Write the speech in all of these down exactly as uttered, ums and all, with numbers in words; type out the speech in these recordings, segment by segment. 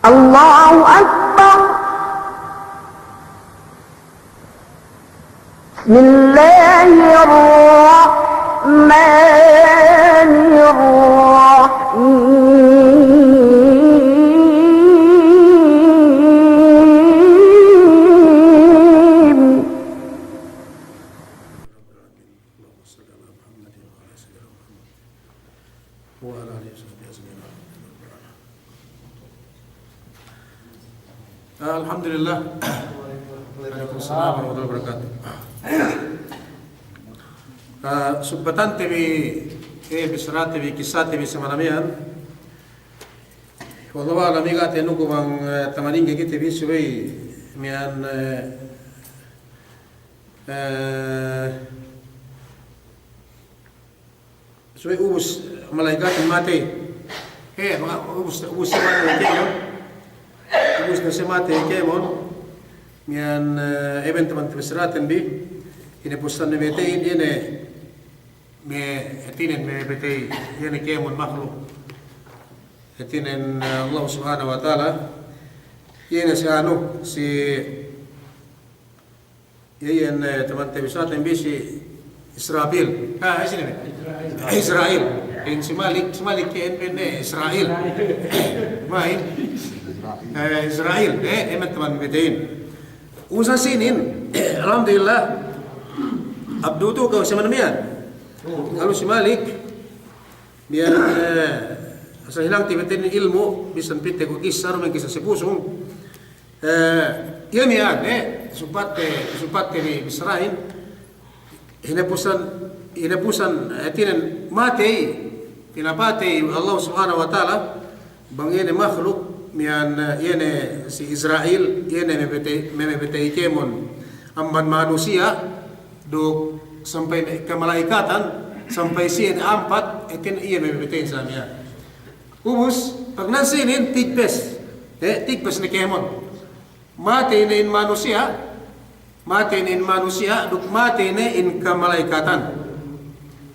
الله أكبر. بسم الله الرحمن الرحيم. اللهم صل على محمد وعلى آل سيدنا محمد وعلى آله وصحبه أجمعين. Alhamdulillah. Waalaikumsalam warahmatullahi wabarakatuh. Ah, subbatante bi, eh, bissarate bi, kissate bi si malam iyan. Wallahu a'lam, ga' te nuku bang, eh, tamanin ga' kite bi subey miya'an, eh, eh, subey ubus mala'ikatin matey. Eh, ma-, ubus, ubus ne matey kēmon. Ubus ne siye matey kēmon. Miya'an, eh, eben taman bissaraten bi. Hinapusan ne beteyin, iye ne me' hātinen me' betey, iye ne kēmon mahluk. Hātinen, eh, Allah Subhanahu wa Ta'ala. Iye ne si anu, si Iye, iyan, eh, taman te bissaraten bi si Israfil. Ah, isi ne. Izra'il. In si Malik, si Malik ke en pene Isra'il. Ma'in. Eh, Izra'il. Eh, emet taman beteyin. Usa sinin, alhamdulillah. Abdu tu ka'u si miya'an. Kalu si Malik, miya'an, eh, asal hinangte bi beteyin ilmu', bisan pite ku kissa, duma'in kissa si Pusung. Eh, iye miya'an, eh, supatte, supatte bi bissarahin, hinapusan, hinapusan, eh, hātinen matey, pinapatey Allah Subhanahu wa Ta'ala, bang iye ne mahluk, miya'an, eh, iye ne si Izra'il, iye ne me' betey, me' betey kēmon amban manusiya', duk sampay me' kamala'ikatan, sampay siye ne ampat, hātinen iye me' beteyin sa miya'an. Ubus, pagnan sinin tigpes. Eh, tigpes ne kēmon. Matey ne in manusiya', matey ne in manusiya', duk matey ne in kamala'ikatan.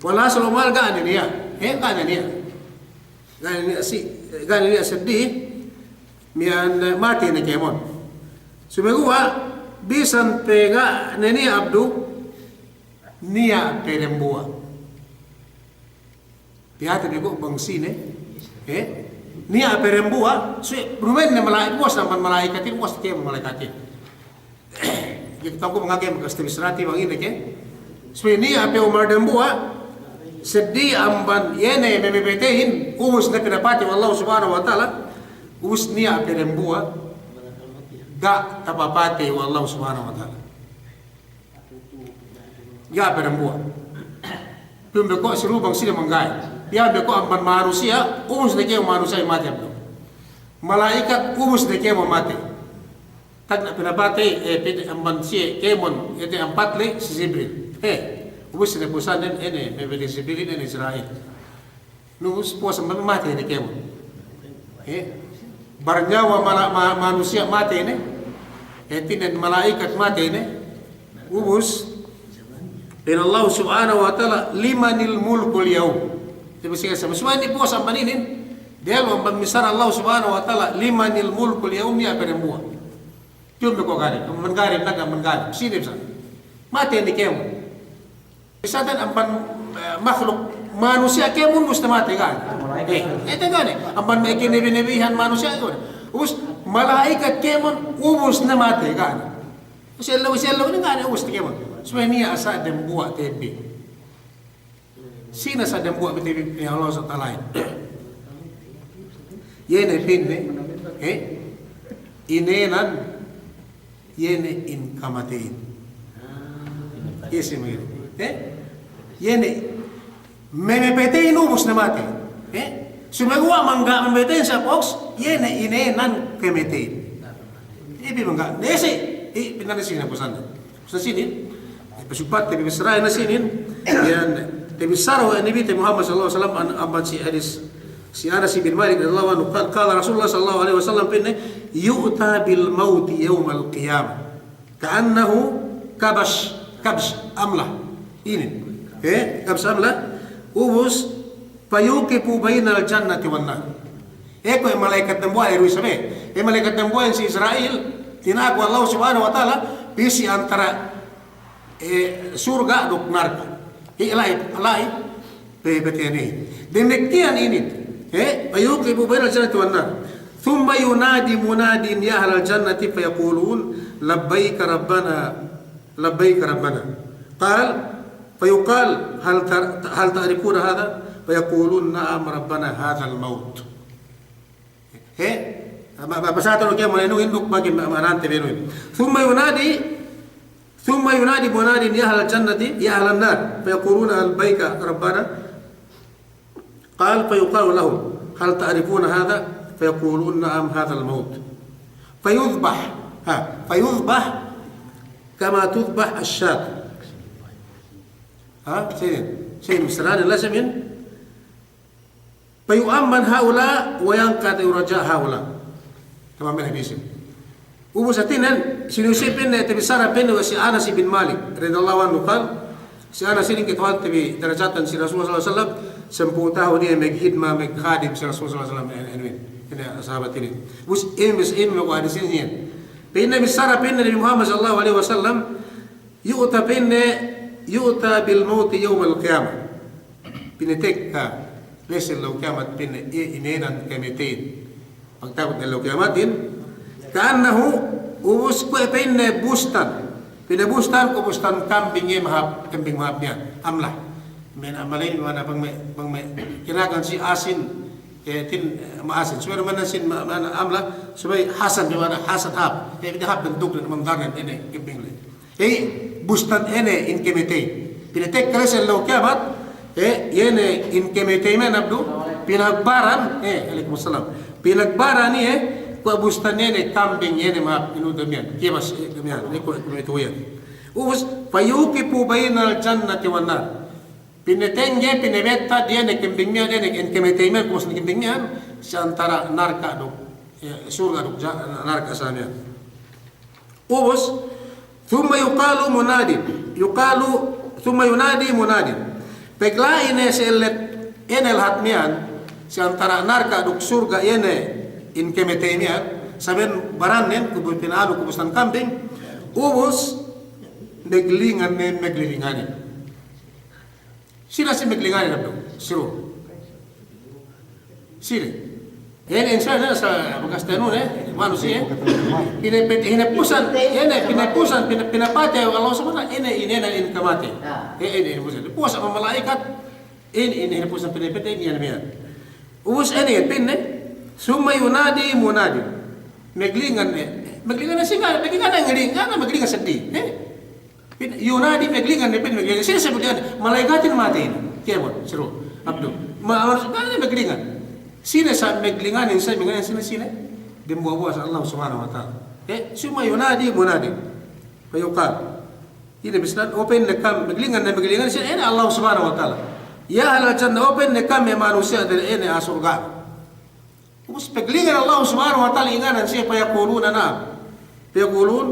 Walhasil umal ga' ne niya'. Eh, ga' ne niya'. Ga' ne niya' si, ga' ne niya' seddili, miya'an, eh, matey ne kēmon. Sumeguwa', bisan pe ga' ne niya' abdu, niya' pe dembuwa'. Piyate bi ko' bang sine, eh? Niya' pe dembuwa', suwe' duma'in ne mala'i-, puwas amban mala'ikatin, puwas kēmon mala'ikatin. Jadi taku mangake makas te bissarate bang ine ke. Suwe' niya' pe umal dembuwa', seddili amban iye ne me' beteyin, ubus ne pinapatey we' Allah Subhanahu wa Ta'ala, ubus niya' pe dembuwa', ga' tapapatey we' Allah Subhanahu wa Ta'ala. Ga' pe dembuwa'. Piyun be ko' si lubang sine mangga'i. Piyun be ko' amban manusiya', ubus ne kēmon manusiya' matey abdu. Mala'ikat, ubus ne kēmon matey. Tagna' pinapatey, eh, pite amban siye kēmon, hāti ampat le si Jibril. Eh, ubus ne puwasanen, ine, me' betey Jibril, ine Isra'il. Ubus puwas amban matey ne kēmon. Eh, barnyawa mala-, ma-, manusiya' matey ne. Hātinen mala'ikat matey ne. Ubus, pa'in Allah Subhanahu wa Ta'ala, "Limanil mulkul yawm?" Jadi, siye sa-, suwe' ne puwas amban inin. Diyalem amban bissara Allah Subhanahu wa Ta'ala, "Limanil mulkul yawm?" Niya' pe dembuwa'. Piyun be ko' ga'i, amban ga'i, nag amban ga'i. Sine bisan. Matey ne kēmon. Bisan amban, eh, mahluk manusiya' kēmon ubus ne matey, ga'i. Eh, eh, te ga'i ne. Amban me' kanabi-nabihan manusiya' kēmon. Ubus mala'ikat kēmon, ubus ne matey, ga'i. Ubus ellew, ubus ellew ne, ga'i ne, ubus ne kēmon. Suwe' niya' sa' dembuwa' te bi. Sine sa' dembuwa' bi te bi, eh, Allah Subhanahu wa Ta'ala. Iye ne pa'inne, eh, inēnan, iye ne in kamateyin. Iye si mangga'i. Eh? Iye ne, me' beteyin ubus ne matey. Eh? Sumeguwa' mangga'i me' beteyin sa' poks, iye ne inēnan kamateyin. Iye bi mangga'i. Ne si, i, pinane si ne puwasanen. Sa' sinin, eh, pasupat te bi bissarahin sinin, iyan, te bi bissara we' Nabite Muhammad sallallahu alaihi wasallam, an-, amban si hadis, si Anas bin Malik radiyallahu anhu, qal-, qala Rasulullah sallallahu alaihi wasallam, pa'inne, "Yu'ta bil mauti yawmal qiyamah, ka'annahu kabsh, kabsh amlah." Inin. Eh, kabsh amlah. Ubus, "Fayuqifu bainal jannati wan nar." Iye kuwe' mala'ikat dambuwa' iru isab iye. Iye mala'ikat dambuwa' si Isra'il, tinaku Allah Subhanahu wa Ta'ala, pī si antara, eh, surga' duk narka'. Iye la'i, la'i, pe-, pete ini. Damikkiyan inin. Eh, فيوقف بين الجنة والنار. ثم ينادي مناد يا أهل الجنة فيقولون لبيك ربنا، لبيك ربنا. قال، فيقال هل تر-، هل تعرفون هذا؟ فيقولون نعم ربنا هذا الموت. He? Ma-, ma-, pasatan oke, mula inu induk bagi ma-, ma-, nante benu ini. ثم ينادي، ثم ينادي مناد يا أهل الجنة، يا أهل النار، فيقولون لبيك ربنا. قال، فيقال لهم، هل تعرفون هذا؟ فيقولون نعم هذا الموت. فيذبح، ها، فيذبح كما تذبح الشاة. Ha? Sinin. Sinin, misalan, la sinin. فيؤمن هؤلاء وينقطع رجاء هؤلاء. Tamam, me' hadisin. Ubus hātinen, sine si pa'inne tabissara pa'inne we' si Anas bin Malik, radiyallahu anhu, قال, si Anas inin kata'uhante bi darajatan si Rasulullah sallallahu alaihi wasallam, sampū' tahun iye maghidma, maghadim si Rasulullah sallallahu alaihi wasallam, inin, inin, inin sahabat inin. Ubus, inin, inin, me' hadis inin. Pa'inne bissara pa'inne Nabi Muhammad sallallahu alaihi wasallam, يؤتى pa'inne, يؤتى بالموت يوم القيامة. Pinatekka la'i si ellew kiyamat pa'inne, iye inēnan kamateyin. Pagta'abut ne ellew kiyamatin, كأنه, ubus kuwe' pa'inne bustan. Pa'inne bustan, kuwe' bustan kambing iye mahāp, kambing mahāp miya'an. Amlah. Me' amlah inin ma'ana bang me', bang me' kinakan si asin, eh, tin, eh, ma'asin. Subey ma'ana sin, ma-, ma'ana amlah, subey hasan, ma'ana hasan hāp. Eh, pa'inne hāp bantuknen, mandarnen, ine, kambing la'i. Eh, bustan ine in kamatey. Pinatekka la'i si ellew kiyamat, eh, iye ne in kamatey me' nabdu, pinagbaran, eh, alaikum salam. Pinagbaran iye, kuwe' bustan ine kambing iye ne mahāp inu damiyan. Kiyabas, eh, damiyan, ne kuwe', kuwe' itu iyan. Ubus, فيوقف بين الجنة والنار. Pinatengge, pinabettad iye ne kambing miya'an, iye ne in kamatey miya'an, kuwe' bustan kambing miya'an, si antara narka' duk, eh, surga' duk ja-, narka' sa miya'an. Ubus, ثم يقال مناد، يقال، ثم ينادي مناد. Pegla'i ne si ellet, ine lahat miya'an, si antara narka' duk surga' iye ne in kamatey miya'an, saben barannen kuwe' pina'anu kuwe' bustan kambing, ubus, maglingan ne, maglilinganin. Sine si maglinganin nabdu, siru. Sine. Ine, insya Allah, sa' bakas tanu ne, manusiya'. Hine-, hinapusan, ine, hinapusan, pina-, pinapatey Allah Subhanahu wa Ta'ala, ine, ine, ine, ine kamatey. Ine, ine, hinapusan. Puwas ama mala'ikat, ine, ine, hinapusan pinapatey, ine, ine, ine. Ubus ine, pa'inne, ثم ينادي مناد. Maglingan ne. Maglingan ne singa, maglingan ne, maglingan ne, maglingan seddi. Eh? Pa'in, ينادي, maglingan ne, pa'in maglingan. Sine si maglingan? Mala'ikatin matey inin. Kēmon, siru. Abdu. Ma-, harus, maglingan. Sine sa' maglingan, sine maglingan, sine, sine? Dambuwa'-buwa' sa' Allah Subhanahu wa Ta'ala. Eh, ثم ينادي مناد. فيقال. Ine bissāhan, o pa'inne kam, maglingan ne, maglingan, sine, ine Allah Subhanahu wa Ta'ala. يا أهل الجنة, o pa'inne kam me' manusiya' diyalem ine, ah, surga'. Ubus paglingan Allah Subhanahu wa Ta'ala inganan siye, فيقولون نعم. فيقولون,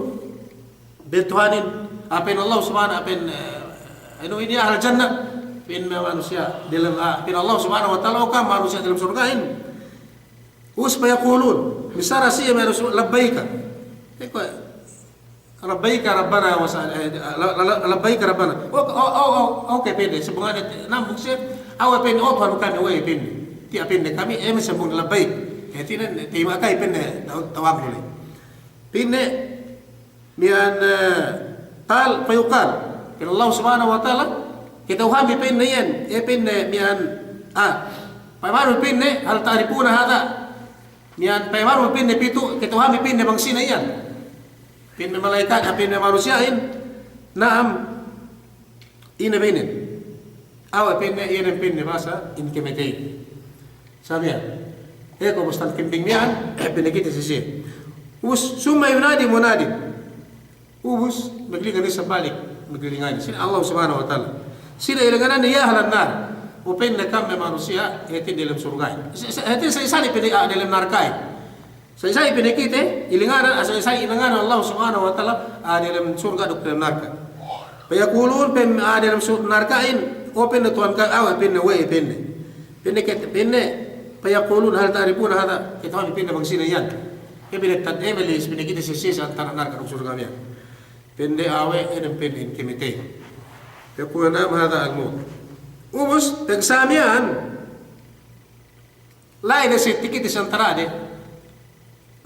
pa'in Tuhanin, ah, pa'in Allah Subhanahu, ah, pa'in, eh, anu inin, يا أهل الجنة, pa'in me' manusiya' diyalem, ah, pa'in Allah Subhanahu wa Ta'ala, o kam manusiya' diyalem surga'in. Ubus فيقولون, bissara siye me' manusiya', لبيك. Eko, لبيك ربنا وسع-، eh, la-, la-, la-, لبيك ربنا. O, o, o, o, oke, pa'inne, sambungan, nambung siye, awe', pa'inne, o Tuhan kami, we', pa'inne. Tiya', pa'inne, kami, eh, sambung لبيك. Eh, hātinen, tayima' kay, pa'inne, taw-, tawag lu la'i. Pa'inne, miya'an, eh, قال، فيقال. Pa'in Allah Subhanahu wa Ta'ala, kata'uhanbi, pa'inne, iyan, eh, pa'inne, miya'an, ah, payamanu, pa'inne, هل تعرفون هذا؟ Miya'an, payamanu, pa'inne, pitu', kata'uhanbi, pa'inne, bang sine iyan. Pa'in me' mala'ikat, ah, pa'in me' manusiya'in, na'am, ine pa'inne. Awe' pa'inne, iye ne pa'inne bahasa in kamatey. Sa' miya'an. Eko bustan kambing miya'an, eh, pinakite si siye. Ubus, ثم ينادي مناد. Ubus, maglingan isab balik, maglingan. Sine? Allah Subhanahu wa Ta'ala. Sine ilinganan, يا أهل النار. O pa'inne kam me' manusiya', hātin diyalem surga'in. Sa-, sa-, hātin sa' isali pa'inne, ah, diyalem narka'in. Sa' isali pinakite, ilinganan, ah, sa' isali ilinganan Allah Subhanahu wa Ta'ala, ah, diyalem surga' duk diyalem narka'. فيقولون, pa'in, ah, diyalem sur-, narka'in, o pa'inne Tuhan ka-, awe', pa'inne, we', pa'inne. Pa'inne ket-, pa'inne, فيقولون هل تعرفون هذا؟ Kata'uhan bi pa'inne bang sine iyan. Iye binetad emeli si pa'inne kite sisi antara narka' duk surga' miya'an. Pa'inde awe', inin pa'inne in kamatey. فيقول نعم هذا الموت. Ubus, pegge' sa miya'an, la'i ne si tikite si antara'de.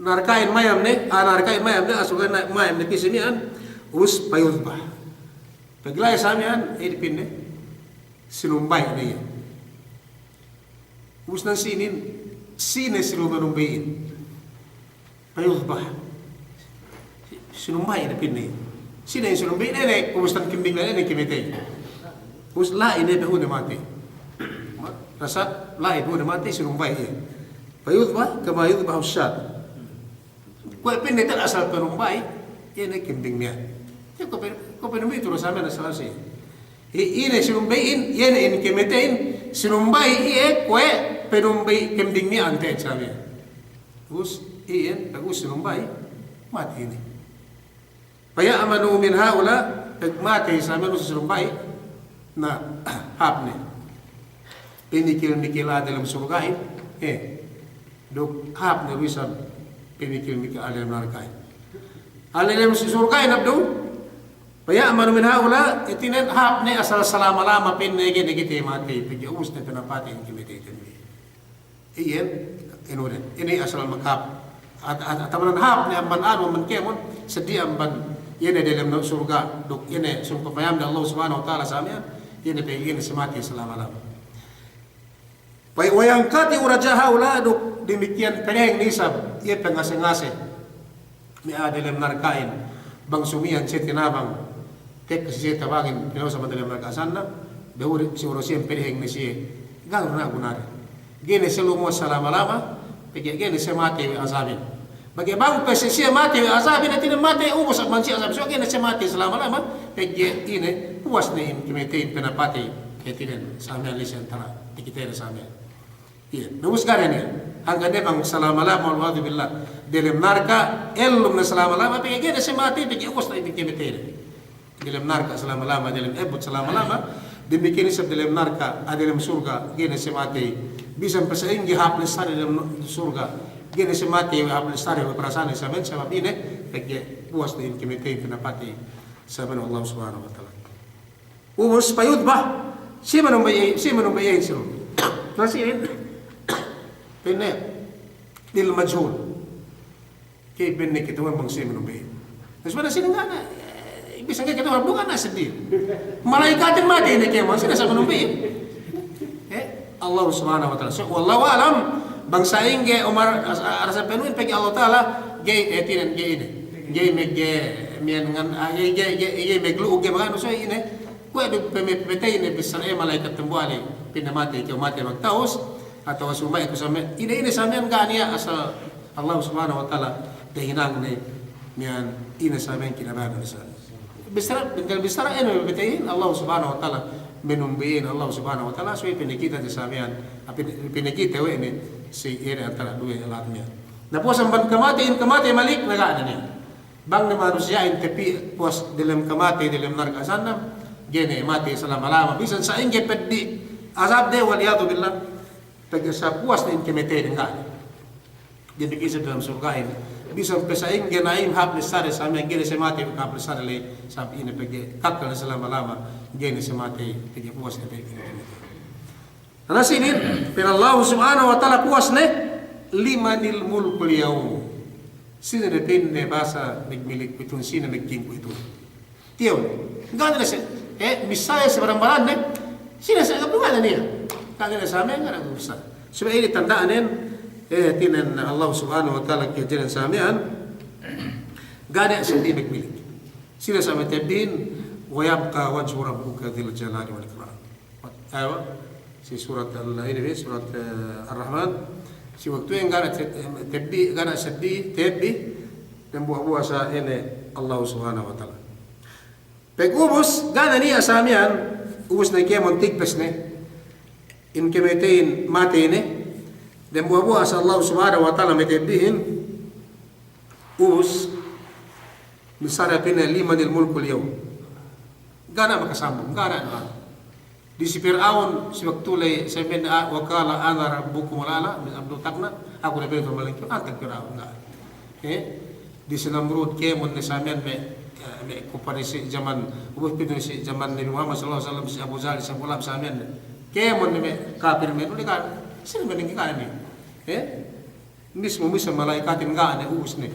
Narka'in mayam ne, ah, narka'in mayam ne, ah, surga'in mayam ne, pī si miya'an, ubus فيذبح. Pegge' la'i sa miya'an, inin pa'inne, sinumbayi' ne iye. Ubus nan sinin, sine si lumambayi'in. فيذبح. Sinumbayi' ne pa'inne. Sine sinumbayi' ne, ne, kumustan kambing ne, ne, kamatey. Ubus la'i ne behu ne matey. Ma-, rasa la'i behu ne matey, sinumbayi' iye. فيذبح كما يذبح الشاة. Kuwe' pa'inne te'ed asal panumbayi', iye ne kambing miya'an. Iye kuwe' pa-, kuwe' panumbayi' tu rasa miya'an asal si. I-, ine sinumbayi'in, iye ne in kamateyin, sinumbayi' iye kuwe' panumbayi' kambing miya'an te'ed sa miya'an. Ubus, iyan, pag ubus sinumbayi', matey inin. فيأمن من هؤلاء, pag matey sa miya'an ubus sinumbayi', na, hāp ne. Pamikil-mikil a'a delem surga'in, eh, duk hāp ne du isab pamikil-mikil a'a delem narka'in. A'a delem surga'in abdu, فيأمن من هؤلاء, hātinen hāp ne asal salama-lama pa'inne ga'i ne kite matey, pegge' ubus ne pinapatey in kamateyten bi. Iyan, inu den. Inin asal makahāp. At-, at-, atawa hāp ne amban anu, amban kēmon, seddili amban iye ne delem surga', duk iye ne sumpang payamde Allah Subhanahu wa Ta'ala sa miya'an, iye ne pe, iye ne si matey salama-lama. Pa'in, وينقطع رجاء هؤلاء, duk damikiyan pedeheng ne isab iye pangase-ngase me' a'a delem narka'in, bang sumiyan siye tinabang, tekka si siye tabangin, pina'usal amban delem narka' jahannam, behu si orosin pedeheng ne siye, ga'i du ne gunane. Ga'i ne siye lumuwas salama-lama, pegge' ga'i ne siye matey we' ajabin. Pegge' bang pe siye matey we' ajabin, hātinen matey ubus amban siye ajab, so ga'i ne siye matey salama-lama, pegge' ine, puwas ne in kamateyin pinapatey, hātinen, sa miya'an la'i si antara tikitede sa miya'an. Iye, ubus ga' ne niya'. Hangkan ne bang salama-lama, wal 'iyadhu billah. Delem narka', ellum ne salama-lama, pegge' ga'i ne siye matey, pegge' ubus ne in kamateyde. Delem narka' salama-lama, delem ebbut salama-lama. Damikiyan isab delem narka', ah, delem surga', ga'i ne siye matey. Bisan pe sa'ingge hāp lessade delem surga', ga'i ne siye matey we' hāp lessade we' parasāne sa miya'an, sabab ine, pegge' puwas ne in kamateyin pinapatey sa miya'an Allah Subhanahu wa Ta'ala. Ubus, فيذبح. Siye manumbayi', siye manumbayi' iyan siye. Na siye, pa'inne, lil majhul. Ga'i pa'inne kata'uhan bang siye manumbayi'. Na subey siye ga' ne, eh, bisan ga'i kata'uhan, du ga' ne seddili. Mala'ikatin matey ne kēmon, sine sa manumbayi'. Eh, Allah Subhanahu wa Ta'ala. So, wallahu a'lam, bang sa'ingge Umar, as-, as-, arasa penuhin pegge' Allah Ta'ala, ga'i, eh, hātinen, ga'i ine. Ga'i me', ga'i, miya'an ngan, ah, ga'i, ga'i, ga'i, ga'i maglu'u, ga'i maganu, so ine. Kuwe' du pame-, pamateyne bissā, eh, mala'ikat dambuwa' ley, pa'inne matey kew, matey magtawus, atawa sumbayi' kew sa miya'an, ine-ine sa miya'an ga' niya', asal Allah Subhanahu wa Ta'ala tahinang ne miya'an, ine sa miya'an kinabahan ne sa. Bissā, bang bissā ine pamateyhin, Allah Subhanahu wa Ta'ala, manumbayi'in Allah Subhanahu wa Ta'ala, subey pinakite sa miya'an, ah, pin-, pinakite we' ne si ine antara' duwe lahat miya'an. Na puwas amban kamatey, in kamatey malik, na ga' ne niya'. Bang ne manusiya'in tapī puwas delem kamatey, delem narka' jahannam, ga'i ne matey salama-lama. Bisan sa'ingge peddi' ajabde, wal 'iyadhu billah, pegge' sa puwas ne in kamateyde, ga'i. Ga'i ne isab delem surga'in. Bisan pe sa'ingge na'im hāp lessade sa miya'an, ga'i ne siye matey hāp lessade ley, sabab ine, pegge' kakkal ne salama-lama, ga'i ne siye matey, pegge' puwas ne pe in kamateyde. Na sinin, pa'in Allah Subhanahu wa Ta'ala puwas ne, limanil mulkul yawm. Sine ne pa'inne bahasa magmilik kuwe'itun, sine magking kuwe'itun. Tiyew ne. Ga' ne siye, eh, bissā siye baran-baranne, sine siye, ga' ne niya'. Ga' ne sa miya'an, ga' ne bissā. Subey inin tanda'nen, eh, hātinen Allah Subhanahu wa Ta'ala kahadjenen sa miya'an, ga' ne siye magmilik. Sine sa miya'an, ta'abbihin, wa yabqa wajhu rabbika dhil jalali wal ikram. Aywa, si surat al-, inin bi, surat, eh, Ar-Rahman. Si waktu iyan ga' ne te-, eh, ta'abbi, ga' ne seddili, ta'abbi, dambuwa'-buwa' sa ine Allah Subhanahu wa Ta'ala. Pag ubus, ga' ne niya' sa miya'an, ubus ne kēmon tigpes ne, in kamateyin matey ne, dambuwa'-buwa' sa Allah Subhanahu wa Ta'ala mata'abbihin, ubus, bissā pa'inne limanil mulkul yawm. Ga' ne makasambung, ga' ne, ga' ne. Disi Pir'aun, si waktu ley, samiyan, a, wa qala ana rabbukumul a'la, min abdu takna, aku ne pa'in pamalingkew, antag Pir'aun, ga'. Eh? Disi Namrud, kēmon ne samiyan me', eh, me' kumpani si jaman, ubus pitu si jaman Nabi Muhammad sallallahu alaihi wasallam, si Abu Jahal, si Abu Lahab samiyan ne. Kēmon ne me' kapir me' duli kan, sine me' ningki kan ne. Eh? Mismu, mismu mala'ikatin ga' ne ubus ne.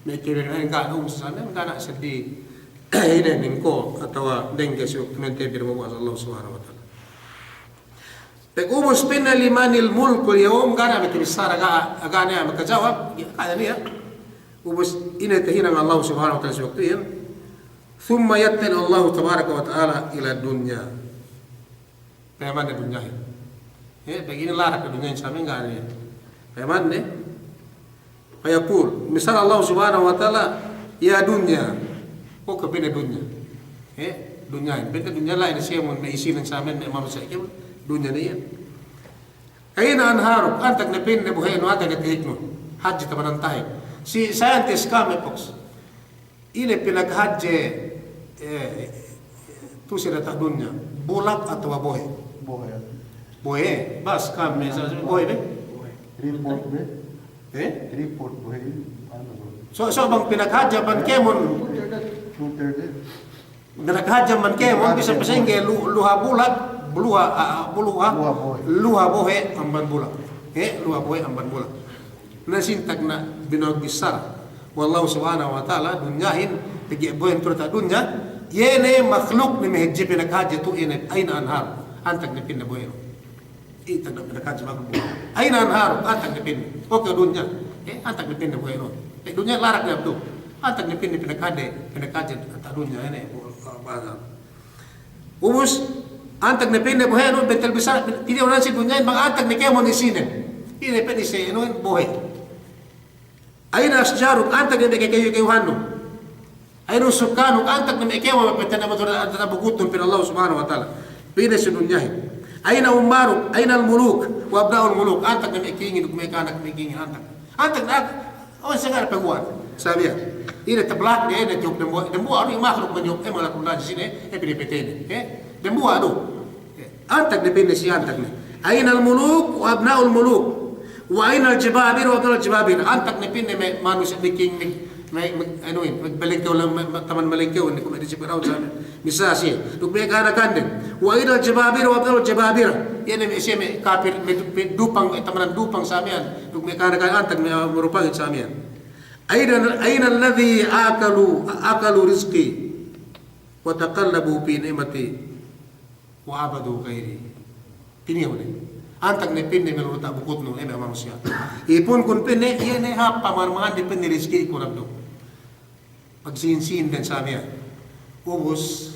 Me' kēmon ne ga' ne ubus samiyan, ga' ne seddi. Ine ningko, atawa dengge si waktu mente bir mabu'as Allah Subhanahu wa Ta'ala. Pag ubus pa'inne limanil mulkul yawm, ga' ne me' bissara, ga', ga' ne me' kajawab, ga' ne ya. Ubus ine tahinang Allah Subhanahu wa Ta'ala si waktu iyan. Thumma yattali'u Allah tabaraka wa ta'ala ila dunya. Payamanne dunyahin. He, pegge' ine larak dunyahin samiyan ga' ne. Payamanne. Fayaqul, misal Allah Subhanahu wa Ta'ala, "Ya dunya." O, ke pa'inne dunya. He, dunyahin. Pa'inne dunya la'i ne siye mun me' isinen samiyan me' manusiya' ke, dunya ne iyan. "Aina anharuk?" Antag ne pa'inne bohe'nu, antag ne tahiknu. Hadje tabanan tahik. Si scientist kami, folks. Ine pinaghadje, eh, tu si diyata' dunya, bulak atawa bohe'? Bohe'. Bohe', bas kami, sa-, sa-, bohe' be? Report be? Eh? Report bohe', anu, bro. So, so bang pinaghadje amban kēmon. Shooter de. Pinaghadje amban kēmon, bisan pasengge lu-, luha bulak, luha, ah, ah, luha, luha bohe'. Luha bohe' amban bulak. Eh, luha bohe' amban bulak. Na sintag na binawag bissara we' Allahu Subhanahu wa Ta'ala, dunyahin, pegge' bohe'in tu diyata' dunya, iye ne makhluk ne me' hadje pinaghadje tu iye ne, aina anhar, antag ne pa'inne bohe'nu. Itag ne pinaghadje makhluk. Aina anhar, antag ne pa'inne. O ke dunya, eh, antag ne pa'inne bohe'nu. Eh, dunya larak ne abdu. Antag ne pa'inne pinaghadje, pinaghadje diyata' dunya, iye ne, bo-, bahasa. Ubus, antag ne pa'inne bohe'nu, bentel bissara, pa'inne, ine unan si dunyahin, bang antag ne kēmon isinen. Ine pa'inne si, anu, bohe'. Aina ashjaruk, antag ne me' kakayu-kayuhannu. Aina sukkanuk, antag ne me' kēmon, me' tana' matur, tana' bukutun, pa'in Allah Subhanahu wa Ta'ala. Pa'inne si dunyahin. Aina ummaruk, ainal muluk, wa abna'ul muluk, antag ne me' kingin, me' kanak, me' kingin, antag. Antag ne, o, sengara paguwa'an. Sabiya. Ine tablak de, ine tiyup dambuwa', dambuwa' du makhluk maniyup, eh, malakul najis ine, eh, pinipetene. Eh, dambuwa' du. Antag ne pa'inne si antag ne. Ainal muluk wa abna'ul muluk. Wa ainal jababir wa abna'ul jababir. Antag ne pa'inne me' manusiya' me' king, me', me', me', anu in, me' malengkew, me', me' taman malengkew, ne kuwe' me' disi Pir'aun samiyan. Missā siye. Duk me' kanakannen. Wa ainal jababir wa abna'ul jababir. Iye ne me' siye me' kapir, me' du-, me' dupang, me' tamanan dupang samiyan. Duk me' kanakannen antag me' marupangin samiyan. Aina, ainal ladhi akalu, akalu rizqi. Wa taqallabu fi ni'mati. Wa abadu ghairi. Pa'inne, antag ne pa'inne me' luta' bukutnu, eh, me' manusiya'. Ipunkun pa'inne, iye ne hāp pamarmande pa'inne rizkiku rabdu. Pagsinsin den samiyan. Ubus,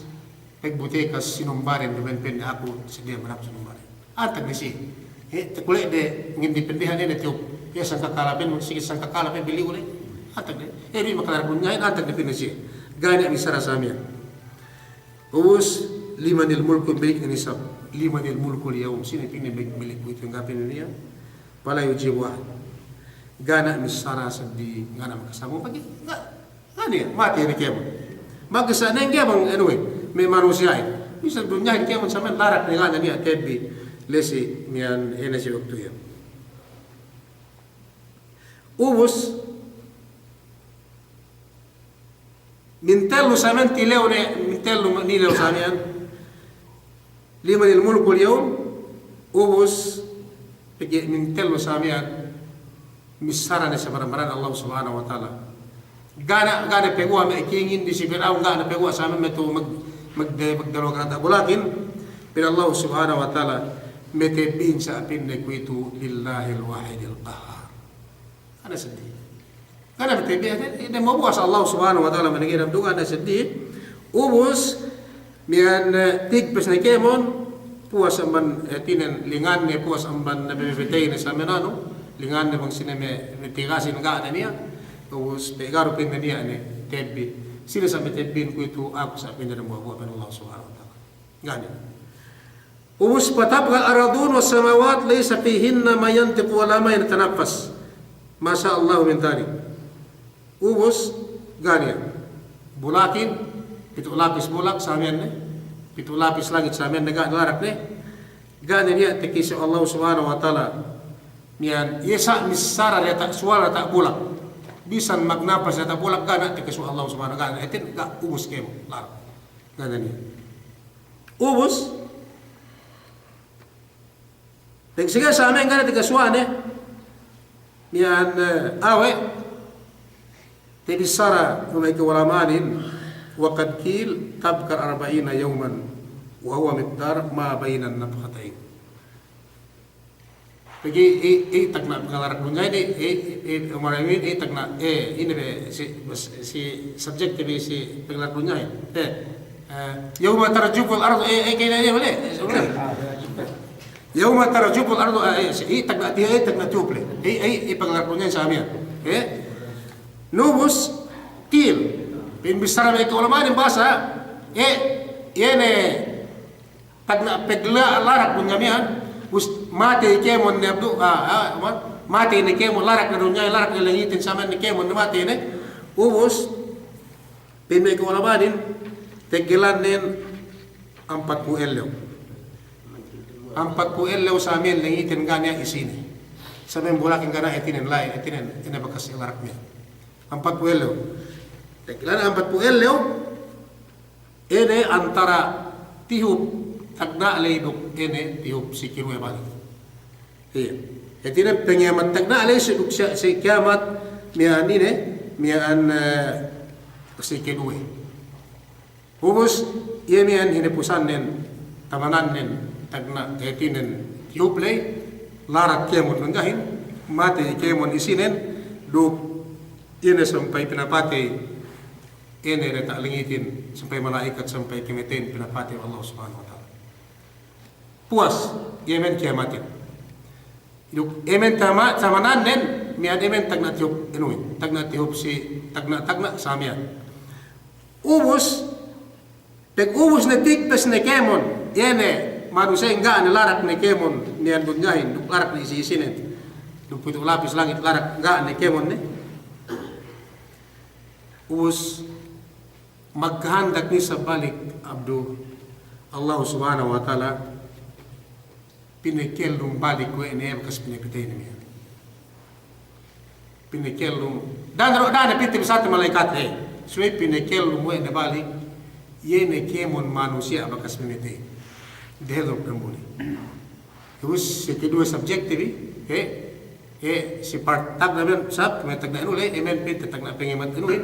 pagbutekas sinumbaden, duma'in pa'inne aku sadiya manap sinumbaden. Antag ne siye. Eh, takule' de ngin dipendehan ine tiyup. Iye sangkakala pa'in, sige sangkakala pa'in bili ule. Antag ne. Eh, di makalarak dunyahin, antag ne pa'inne siye. Ga' ne missara samiyan. Ubus, limanil mulku, balik ne isab. Limanil mulkul yawm, sine pa'inne balik, balik kuwe'itu, ga' pa'inne niya'. Fala yujibu ahad. Ga' ne missara seddi, ga' ne makasambung pegge', ga', ga' niya', matey ne kēmon. Makasambung ne kēmon, anyway, me' manusiya'in. Bisan dunyahin kēmon samiyan larak ne, ga' ne niya' tebbi, la'i si miya'an, ine si waktu iyan. Ubus, mintellu samiyan tilew ne, mintellu nilew samiyan. Limanil mulkul yawm, ubus, pegge' mintellu samiyan, missara ne si baran-baran Allah Subhanahu wa Ta'ala. Ga' ne, ga' ne paguwa' me' kingin disi Pir'aun, ga' ne paguwa' samiyan me' tu mag-, magde-, magdalil diyata' bulakin, pa'in Allah Subhanahu wa Ta'ala, me' tebbihin sa' pa'inne kuwe'itu lillahil wahidil qahhar. Ga' ne seddi. Ga' ne me' tebbi, eh, eh, dem mabuwas Allah Subhanahu wa Ta'ala manigirab du, ga' ne seddi. Ubus, miya'an, eh, tigpes ne kēmon, puwas amban, eh, tinen linganne, puwas amban ne pepetey ne samiyan anu, linganne bang sine me', me' tigasin ga' ne niya'. Ubus, pe garu pa'inne niya' ne tebbi. Sine sa' me' tebbin kuwe'itu, aku sa' pa'inne dem buwa'-buwa' pa'in Allah Subhanahu wa Ta'ala. Ga' ne. Ubus, fatabqal aradun was samawat laysa fihinna man yantiqu wa la man yatanaffas. Ma sha Allahu min dhalik. Ubus, ga' niya'. Bulakin, pitu' lapis bulak, samiyan ne. Pitu' lapis langit sa miya'an ne ga' ne larak ne. Ga' ne niya' tekka si Allah Subhanahu wa Ta'ala. Miya'an, iye sa' missara diyata' suwal diyata' bulak. Bisan magnapas diyata' bulak, ga' ne tekka si Allah Subhanahu wa Ta'ala. Hātinen ga' ubus kēmon larak. Ga' ne niya'. Ubus. Pegge' si ga' sa miya'an ga' ne tekka suwal ne. Miya'an, eh, awe'. Tabissara we' me' ka'ulama'anin, wa qad qil tabqa arba'ina yawman, wa huwa miqdar ma bayna an-nafkhatayn. Pegge' i, i, tagna' pangalarak dunyahin, i, i, i, Umar Amin, i, tagna', eh, ine be, si, si, subject be si pangalarak dunyahin. Eh, eh, yawma tarjuful ardu, eh, eh, kene, eh, bole, eh, bole. Yawma tarjuful ardu, eh, eh, si, i, tagna', i, i, tagna' tiyup le. I, i, i, pangalarak dunyahin sa miya'an. Eh, Nubus, qil. Pa'in bissara me' ka'ulama'anin bahasa, eh, iye ne, tagna' pegge' larak dunya miya'an, ubus matey kēmon ne abdu, ah, ah, ma-, matey ne kēmon larak ne dunya, larak ne langitin sa miya'an ne kēmon ne matey ne, ubus, pa'in me' ka'ulama'anin, teggelannen ampatpū' ellew. Ampatpū' ellew sa miya'an langitin ga' niya' isine. Sa miya'an bulakin ga' niya' hātinen la'i, hātinen, ine bakas larak miya'an. Ampatpū' ellew. Teggelannen ampatpū' ellew, ine antara tiyup tagna' ley duk ine tiyup si kaduwe balik. Iye. Hātinen pangiyamat tagna' ley si duk si, si kiyamat miya'an ine, miya'an, eh, si kaduwe. Ubus, iye miya'an hinapusannen, tamanannen, tagna' hātinen tiyup ley, larak kēmon dunyahin, matey kēmon isinen, duk ine sampay pinapatey, ine diyata' langitin, sampay mala'ikat, sampay kamateyin pinapatey we' Allah Subhanahu wa Ta'ala. Puwas, iye miya'an kiyamatin. Duk iye miya'an tama-, tamanannen, miya'an iye miya'an tagna' tiyup inuhin, tagna' tiyup si, tagna', tagna' sa miya'an. Ubus, pag ubus ne tigpes ne kēmon, iye ne manusiya'in ga' ne larak ne kēmon, miya'an dunyahin, duk larak ne isi-isinen. Duk pitu' lapis langit larak ga' ne kēmon ne. Ubus, magkahandak ne isab balik, abdu, Allah Subhanahu wa Ta'ala, pinakellum balik we' ne bakas pinapateyne miya'an. Pinakellum, da'a ne, da'a ne pinta bissāte mala'ikat, he. Subey pinakellum we' ne balik, iye ne kēmon manusiya' bakas pinapatey. Dehellu dambuli. Ubus si kaduwe subject te bi, he, he, si part tagna' miya'an sab, me' tagna' inu le, iye miya'an pinte tagna' pangiyamat inuhin,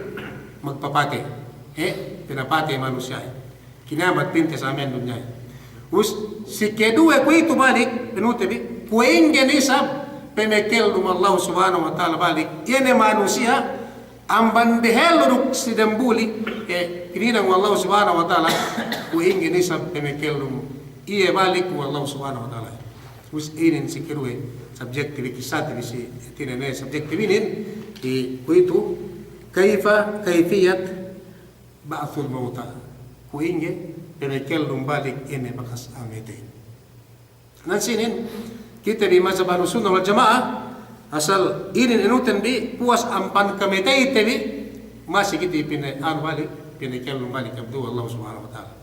magpapatey. He, pinapatey manusiya'in. Kinamat pinte sa miya'an dunyahin. Ubus si kaduwe kuwe'itu balik, inu te bi, kuwe' ingge ne isab, pinakellum Allah Subhanahu wa Ta'ala balik, iye ne manusiya', amban dehellu duk si dambuli, eh, hininang we' Allah Subhanahu wa Ta'ala, kuwe' ingge ne isab pinakellum iye balik we' Allah Subhanahu wa Ta'ala. Ubus inin si kaduwe subject te bi, kissa te bi si, hātinen subject te bi inin, kuwe'itu, kayfa, kayfiyat ba'thul mawta. Kuwe' ingge pinakellum balik ine bakas a'a matey. Nan sinin, kite bi mazhab Ahlus Sunnah wal Jama'ah, asal inin inuten bi, puwas amban kamateyte bi, masi kite pina-, anu balik, pinakellum balik abdu Allah Subhanahu wa Ta'ala.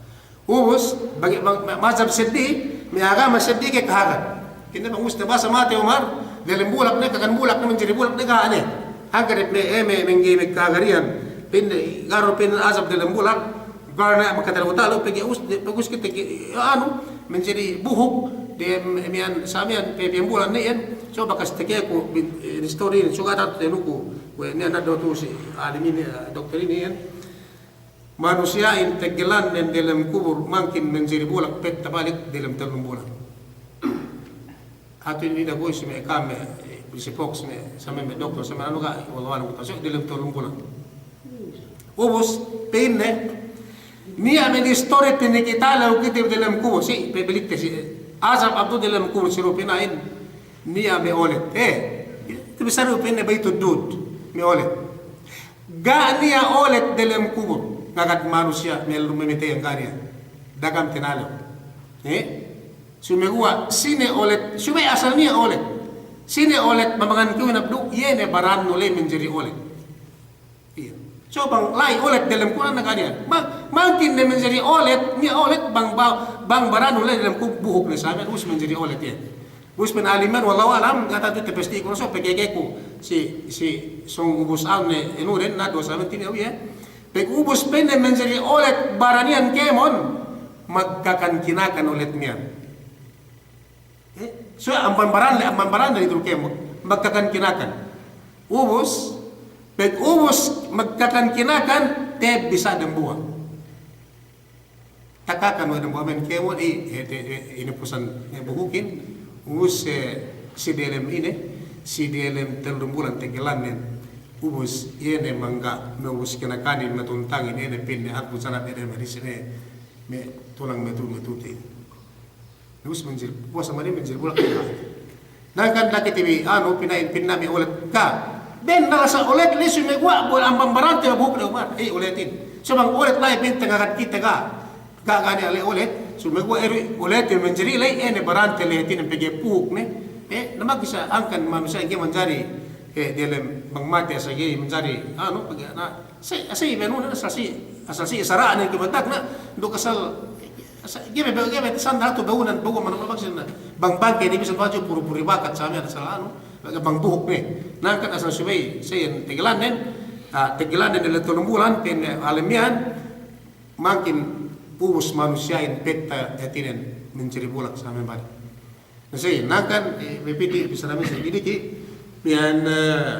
Ubus, bagi ma-, ma-, mazhab seddi, me' agama seddi ke kahagad. Kite bi ubus te bahasa matey Umar, delem bulak ne, kakan bulak ne, manjari bulak ne, ga' ne. Hangkan me', eh, me', me' ngge me' kahagad iyan, pin-, ga' du pa'in azab delem bulak, Karna' makatalew-talew pegge' us-, pegge' us kite ke, anu, manjari buhuk, dem, miya'an, sa miya'an, pe-, piyambulan ne iyan, so bakas tekeku, bin, eh, istori, so ga' tatu tenuku, we' miya'an addo' tu si, alim inin, eh, doktor inin iyan. Manusiya'in teggelannen delem kubul, mangkin manjari bulak pe tabalik delem tellum bulan. Hatu inin da'a kuwe' si me' ka'am me', eh, si Fox me', sa me', me' doktor, sa me' anu ga', wallahu a'lam, so delem tellum bulan. Ubus, pa'inne, niya' me' istori pinakitalew kite bi delem kubul, si, pe balik te si, azab abdu delem kubul si du pina'in, niya' me' olet. Eh, te bi sa du pa'inne Baytud Dud, me' olet. Ga' niya' olet delem kubul, ngagad manusiya' me' lu-, me' matey iyan ga' niya'. Dagam tinalew. Eh? Sumeguwa', sine olet, subey asal niya' olet. Sine olet mamangan kew inap du, iye ne barannu le manjari olet. Iye. So bang la'i olet delem Kur'an na ga' niya'. Ma-, mangkin ne manjari olet, niya' olet bang ba-, bang baranu la'i delem ku-, buhuk ne sa miya'an, ubus manjari olet iye. Ubus pa'in alim miya'an, wallahu a'lam, ga' tantu tapasti' ku, so pegge' ku si, si sōng ubus anu ne, inu den, na duwe sa miya'an tiniya' iye. Pegge' ubus pa'in ne manjari olet baran iyan kēmon, magkakan-kinakan olet miya'an. Eh, so, amban baran le, amban baran le itu kēmon, magkakan-kinakan. Ubus, pegge' ubus magkakan-kinakan, te bisa dambuwa'. Takakan we' dambuwa' miya'an kēmon, i, eh, te, eh, ine pusan, eh, buhukin, ubus, eh, si delem ine, si delem tellum bulan tegelannen, ubus, iye ne mangga', me' ubus kinakanin, me' tuntangin, iye ne pa'in ne, aku sana delem hadis ine, me' tulang me' tu, me' tuti. Ubus manjari, puwasa mani manjari bulak. Nangkan daki tibi, anu, pina'in, pina'in me' olet. Ka, ben nalasa olet le sumeguwa' bu amban barante buhuk ne umar. Eh, oletin. So bang olet la'i pa'inte ngakan kite ga'. Ga', ga' niya' le olet. Sumeguwa' eru oletin manjari le, eh, ne barante le hātinen pegge' buhuk ne. Eh, na magisa angkan manusiya' ga'i manjari, eh, delem bang matey asal ga'i manjari, anu, pegge' na Asal, asal iye benuna, asal si, asal si sara'nen ke batak na, duk asal, asal, ga'i be, ga'i be, sandal tu behunan, behu mana, mana maksudna. Bang bangke ne bisan baju puru-puru bakat sa miya'an asal anu, bang buhuk ne. Nangkan asal subey, sa iyan tegelannen, ah, tegelannen diyalem tellum bulan, pa'in alim miya'an, mangkin ubus manusiya'in petta hātinen manjari bulak sa miya'an balik. Na si, nangkan, eh, me' piti' bisan amin si diki', miya'an, eh,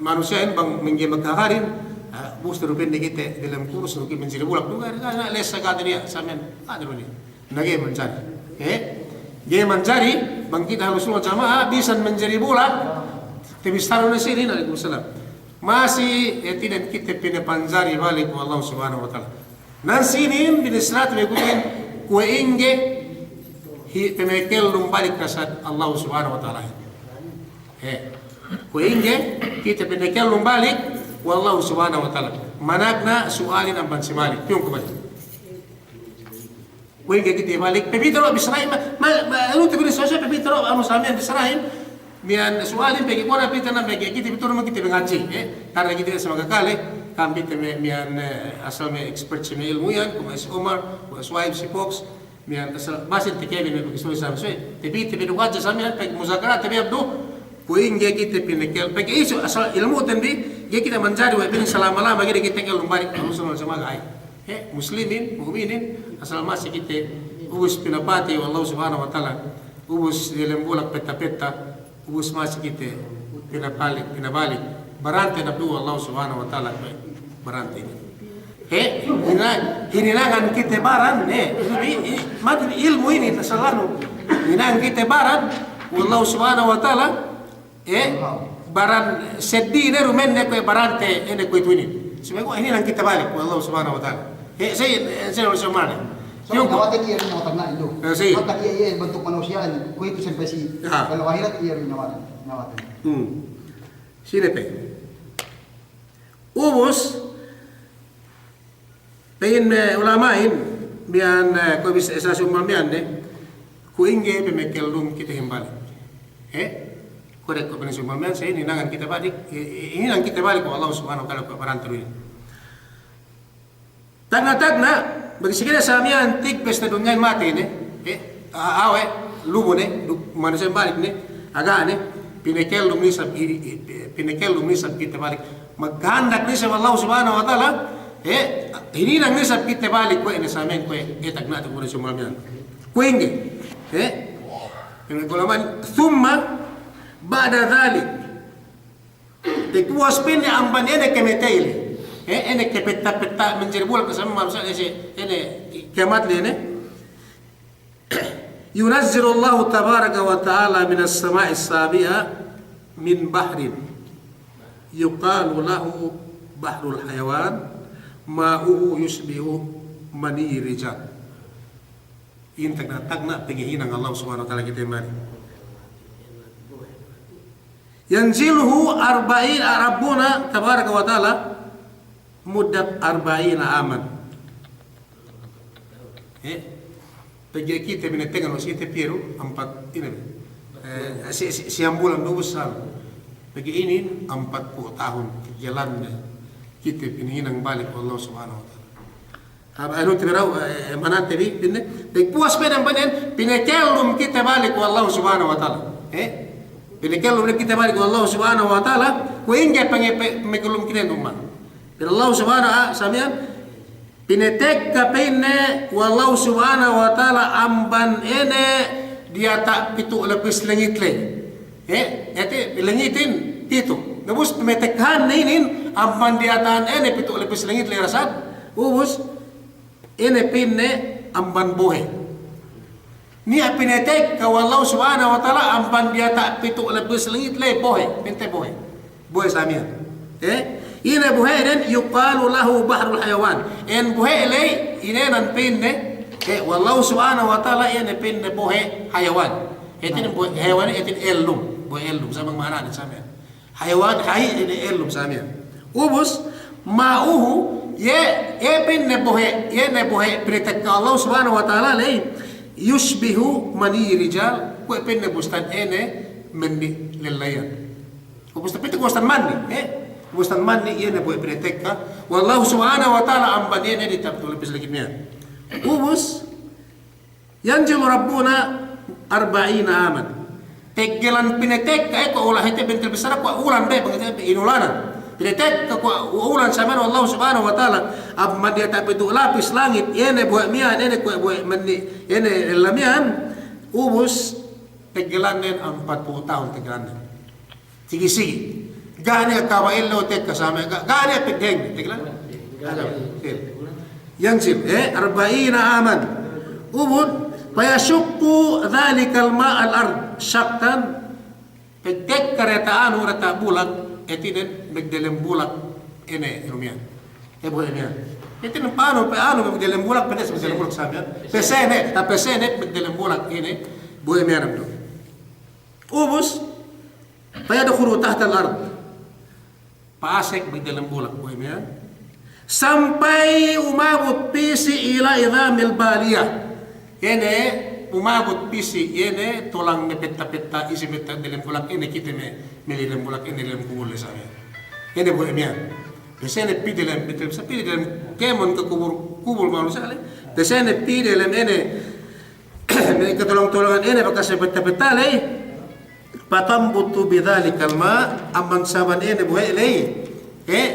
manusiya'in bang mangga'i magkahagarin, eh, ubus du pa'in ne kite delem kurus, du kite manjari bulak, du ga', ga', ga' lessa ga' niya' sa miya'an, ga' niya'. Na ga'i manjari. Eh? Ga'i manjari, bang kite Ahlus Sunnah Jama'ah, bisan manjari bulak, tabissaranu sinin, alaikum salam. Masi, eh, hātinen kite pinapanjari balik we' Allah Subhanahu wa Ta'ala. Nan sinin binissāte me' kuwe' ingge hi-, pamekellum balik ne si Allah Subhanahu wa Ta'ala. He. Kuwe' ingge kite pamekellum balik we' Allah Subhanahu wa Ta'ala. Managna' su'alin amban si Malik. Piyun ku balik. Kuwe' ingge kite balik. Pepitaro' bissarahin, ma, ma, ma, anu tu binissā, pepitaro' anu sa miya'an bissarahin. Miya'an su'alin pegge' kuwe' na pite na pegge' kite pitu rumah kite mangadji', eh. Karna kite sa magakale, ka'am pite me', miya'an, eh, asal me' expert si me' ilmu' iyan, kuwe' si Umar, kuwe' si Suhaib, si Fox, miya'an asal masin takebin me' pegge' suwe sa, suwe. Tapi, tapi du hadja sa miya'an pegge' muzakarat, tapi abdu, kuwe' ingge kite pinakel-, pegge' isu asal ilmu'ten bi, ga'i kite manjari we' pinin salama-lama, ga'i kite kellum balik, anu sa miya'an sa maga'ay. He, muslimin, mu'minin, asal masi kite, ubus pinapatey we' Allah Subhanahu wa Ta'ala, ubus delem bulak petta-petta, ubus masi kite pinabalik, pinabalik. Barante nabdu Allah Subhanahu wa Ta'ala, barante. He, hina-, hininangan kite baran, he, i-, i-, mati ilmu' inin, asal anu. Hininangan kite baran we' Allah Subhanahu wa Ta'ala, eh, baran seddili ne du menne kuwe' barante, ine kuwe'itu inin. Subey kuwe' hininang kite balik we' Allah Subhanahu wa Ta'ala. Eh, sa iyan, eh, sa iyan, sa iyan mane. So, piyun ku. Nyawaten iye, nyawaten na ilu. Eh, sa iyan. Mata iye, iye bantuk manusiya'in, kuwe'itu sampay si, ah, kalau ahirat iye nyawaten, nyawaten. Hmm. Sine pe. Ubus, pa'in me' ulama'in, miya'an, eh, kuwe' bissā si Umar miya'an ne, kuwe' ingge pamekellum kite hambalik. Eh? Kuwe' duk kuwe' bissā si Umar miya'an, sa iyan hinangan kite balik, eh, eh, hinang kite balik we' Allah Subhanahu wa Ta'ala kuwe' barante du inin. Tagna'-tagna', bang si kite sa miya'an tigpes ne dunyahin matey ne, eh, a-, awe', lubu ne, du-, manusiya' balik ne, aga' ne, pinekellum ne isab, i-, i-, pinekellum ne isab kite balik. Maghandak ne isab Allah Subhanahu wa Ta'ala, eh, hininang ne isab kite balik kuwe' ne sa miya'an kuwe', eh, tagna' tu kuwe' ne sa miya'an. Kuwe' ingge, eh, ثم بعد ذلك. Tapuwas pa'inne amban ine kamatey le. Eh, ine kapetta-petta manjari bulak ne sa miya'an manusiya' ine, ine kiyamat le ine. ينزل الله تبارك وتعالى من السماء السابعة من بحر يقال له بحر الحيوان ماؤه يشبه مني الرجال. Inin tagna'-tagna' paghinang Allah Subhanahu wa Ta'ala kite mari. ينزله أربعين، ربنا تبارك وتعالى مدة أربعين عاما. Eh, pegge' kite binettengan we' si kite piye du, ampat, ine, eh, si-, si-, siyam bulan du ubus sa. Pegge' inin ampatpū' tahun kegelanne. kite pinahinang balik we' Allah Subhanahu wa Ta'ala. Aba anu te bi dahu', eh, manante bi, pa'inne, pagpuwas pe ne amban iyan, pinakellum kite balik we' Allah Subhanahu wa Ta'ala. Eh? Pinakellum ne kite balik we' Allah Subhanahu wa Ta'ala, kuwe' ingge pange-, pe-, pamekellum kite umma. Pa'in Allah Subhanahu wa Ta'ala, samiyan, pinatekka pa'inne we' Allah Subhanahu wa Ta'ala amban ine diyata' pitu' lapis langit ley. Eh, ete langitin pitu'. Na ubus pamatekkahanne inin amban diyata'an ine pitu' lapis langit ley rasad. Ubus ine pa'inne amban bohe'. Niya' pinatekka we' Allah Subhanahu wa Ta'ala amban diyata' pitu' lapis langit ley bohe', pa'inte bohe'. Bohe' samiyan. Eh, ine bohe'nen? Yuqalu lahu bahrul hayawan. En bohe' ley, inenan pa'inne, eh, we' Allah Subhanahu wa Ta'ala, ine pa'inne bohe' hayawan. Hātinen bohe' hayawan, hātinen ellum. Bohe' ellum, sama ma'ananen samiyan. Hayawan, hay, ine ellum samiyan. Ubus, ma'uhu, iye, iye pa'inne bohe', iye ne bohe' pinatekka Allah Subhanahu wa Ta'ala ley, yushbihu mani rijal, kuwe' pa'inne bustan ine manni' lellayan. Ubus tapite bustan manni', eh? Bustan manni', iye ne bohe' pinatekka we' Allah Subhanahu wa Ta'ala amban iye ne diyata' pitu' lapis langit miya'an. Ubus, Yanzilu Rabbuna arba'ina aman. Teggelan pinatekka, eh, kuwe' ulan, hāti bentel bissara kuwe' ulan be, bang hāti inulanan. Pinatekka kuwe' ulan samiyan we' Allah Subhanahu wa Ta'ala, amban diyata' pitu' lapis langit, iye ne bohe' miya'an, iye ne kuwe' bohe' manni', iye ne lella miya'an, ubus teggelannen ampatpū' tahun teggelannen. Sigi-sigi. Ga' ne kaba' ellew tekka samiyan, ga', ga' ne pegdeng, tekka. Yanzil, eh, arba'ina aman. Ubus, fayashuqqu dhalikal ma'al ard shaqqan. Pegtekka diyata' anu, diyata' bulak, hātinen, magdelem bulak, ine, anu miya'an. Eh, bohe' miya'an. Hātinen, pa'anu, pa'anu, magdelem bulak, pa'inte magdelem bulak samiyan. Pesene, ta' pesene, magdelem bulak, ine, bohe' miya'an du. Ubus, fayadkhulu tahtal ard. Pa'asek magdelem bulak bohe' miya'an. Sampay umabut pī si ila idhamil baliyah. Ine umabut pī si, ine tulang me' petta-petta, isi petta delem bulak, ine kite me', me' delem bulak, ine delem kubul le samiyan. Ine bohe' miya'an. Pesene pī delem, pī delem, sa pī delem kēmon ke kubul, kubul manusiya' le. Pesene pī delem ine, me' katulong-tulongan ine bakas me' petta-petta le. Fatambutu bidhalikal ma', amban sabab ine bohe' ley. Eh,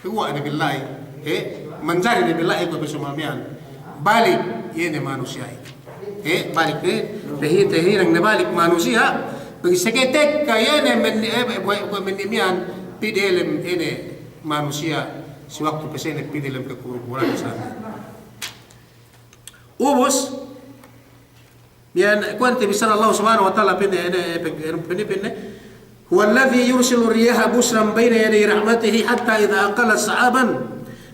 paguwa' ne bi la'i. Eh, manjari ne bi la'i kuwe' pesuma miya'an. Balik, iye ne manusiya'. Eh, balik ne, tahi-, tahinang ne balik manusiya'. Pegge' saketekka iye ne men-, eh, bohe', bohe' manni' miya'an, pī delem ine manusiya', si waktu pesene pī delem ke kubul-kubulan samiyan. Ubus, Miya'an, kuwe' ante bissara Allah Subhanahu wa Ta'ala pa'inne, ine, pa'inne, pa'inne, "Huwalladhi yursilu riyaha bushran bayna yaday rahmatihi hatta idha aqallat sahaban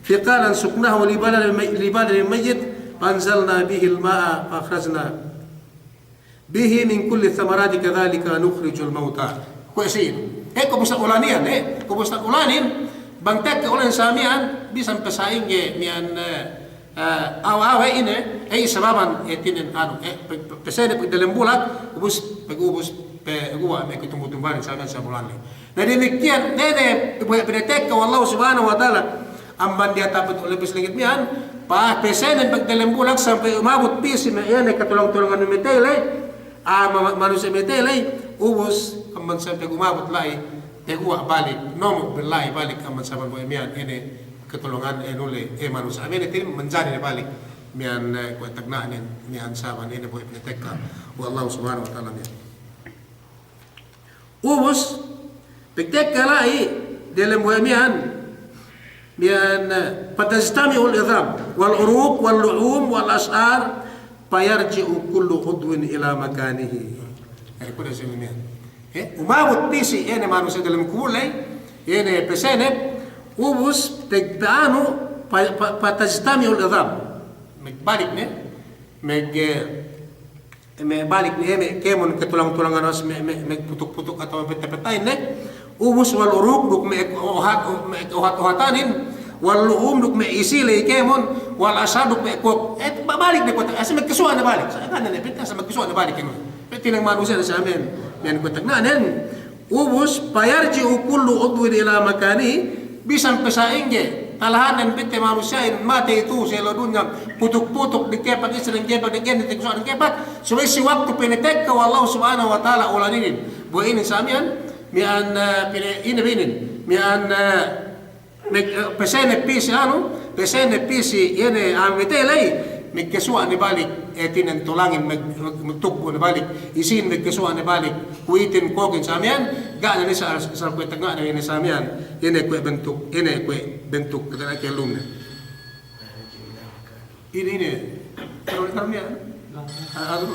thiqalan suqnahu li baladin may-, li baladin mayyit fa anzalna bihil ma'a fa akhrajna bihi min kulli thamarati kadhalika nukhrijul mawta." Kuwe' si inin. Eh, kuwe' bustan ulanin, eh, kuwe' bustan ulanin, bang tekka ulan samiyan, bisan pe sa'ingge miya'an, eh, eh, awe-awe ine, eh, sababan, eh, hātinen anu, eh, pe-, pe-, pesene pī delem bulak, ubus, pegubus, paguwa' me' katumbu-tumbuhan samiyan sabab ulan le. Na damikkiyan, ine, ine, bohe' pinatekka we' Allah Subhanahu wa Ta'ala, amban diyata' pitu' lapis langit miya'an, pa-, pesene pī delem bulak sampay umabut pī si me' iye ne katulong-tulongan me' matey le, Ah, ma-, manusiya' matey ley, ubus, amban sampay umabut la'i, paguwa' balik, nomok bi la'i balik, amban sabab bohe' miya'an, ine, katulongan, eh, nule, eh, manusiya'. Amin, ine, manjari ne balik, miya'an, eh, kuwe' tagna'nen, miya'an sabab, ine, bohe' pinatekka we' Allah Subhanahu wa Ta'ala miya'an. Ubus, pagtekka la'i, delem bohe' miya'an, miya'an, eh, fatajtami'ul idham, wal uruq, wal luhum, wal ash'ar, fayarji'u kullu udwin ila makanihi. Eri kuwe' de samiyan. Eh, umabut pī si, ine manusiya' delem kubul ley, ine pesene, ubus, pag-, pa'anu, fa-, fa-, fatajtami'ul idham. Magbalik ne, mag-, eh, Me' balik ne, me' kēmon katulang-tulangan, me', me', me' putuk-putuk atawa peta-petahin ne. Ubus wal uruq duk me' ohat, me' ohat-ohatanin, wal luhum duk me' isi ley kēmon, wal ash'ar duk me' kok. Eh, ba-, balik ne kuwe'itu, asal magkasuwa' ne balik. Sa' kan ne, pita asal magkasuwa' ne balik kēmon. Pa'in ne manusiya' ne sa' amin. Miya'an kuwe' tagna'nen. Ubus, fayarji'u kullu udwin ila makanihi. Bisan pe sa'ingge, talahannen pite manusiya'in matey tu'u si ellew dunya, putuk-putuk dikepak, isi dikepak, dikepak, dikepak, subey si waktu pinatekka we' Allah Subhanahu wa Ta'ala ulan inin. Bu inin sa miya'an, miya'an, eh, pine-, ine bi inin, miya'an, eh, me-, eh, pesene pī si anu, pesene pī si iye ne a'a matey ley, magkasuwa' ne balik, eh, hātinen tulangin, mag-, mag-, magtukbu' ne balik, isin magkasuwa' ne balik, kuwitin, kokin sa miya'an, ga' ne isab, isab kuwe' tagna'ne inin sa miya'an, ine kuwe' bentuk, ine kuwe' bentuk, kata ne kellumne. Ine, ine, karu-, karunya, ah, anu.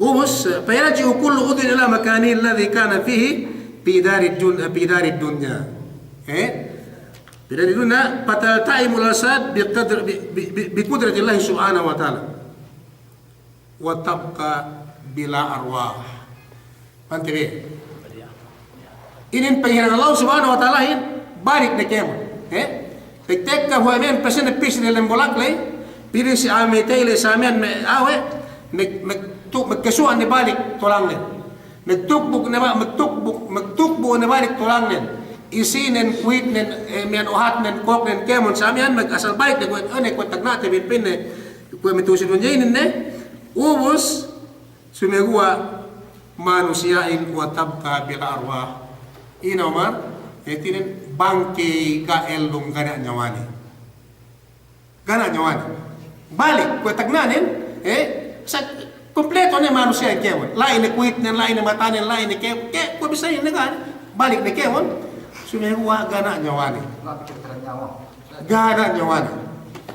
Ubus, فيرجع كل عضو إلى مكانه الذي كان فيه في دار الدن-، في دار الدنيا. Eh? في دار الدنيا، فتلتئم الأجساد بقدر، ب-، ب-، ب-، بقدرة الله سبحانه وتعالى. وتبقى بلا أرواح. Pahante bi? Inin panghinang Allah Subhanahu wa Ta'alahin, balik ne kēmon. Eh? Pagtekka huwe' miya'an pesene pī si diyalem bulak ley, pī si a'a matey ley sa miya'an me' awe', mag-, mag-, tu-, magkasuwa' ne balik tulangnen. Magtukbu' ne ba-, magtukbu', magtukbu' ne balik tulangnen. Isinen, kuwitnen, eh, miya'an uhatnen, koknen, kēmon sa miya'an, mag-, asal balik ne kuwe', ine kuwe' tagna'te bi pa'inne, kuwe' matu'u si dunya inin ne. Ubus, sumeguwa' manusiya'in وتبقى بلا أرواح. Ine Umar, hātinen bang ke ga' ellum ga' niya' nyawane. Ga' niya' nyawane. Balik, kuwe' tagna'nen, eh, sa-, kumpleto ne manusiya'in kēmon. La'i ne kuwitnen, la'i ne matanen, la'i ne ke-, ke-, kuwe' bissāhin ne ga' ne. Balik ne kēmon, sumeguwa' ga' niya' nyawane. Ga' niya' nyawane.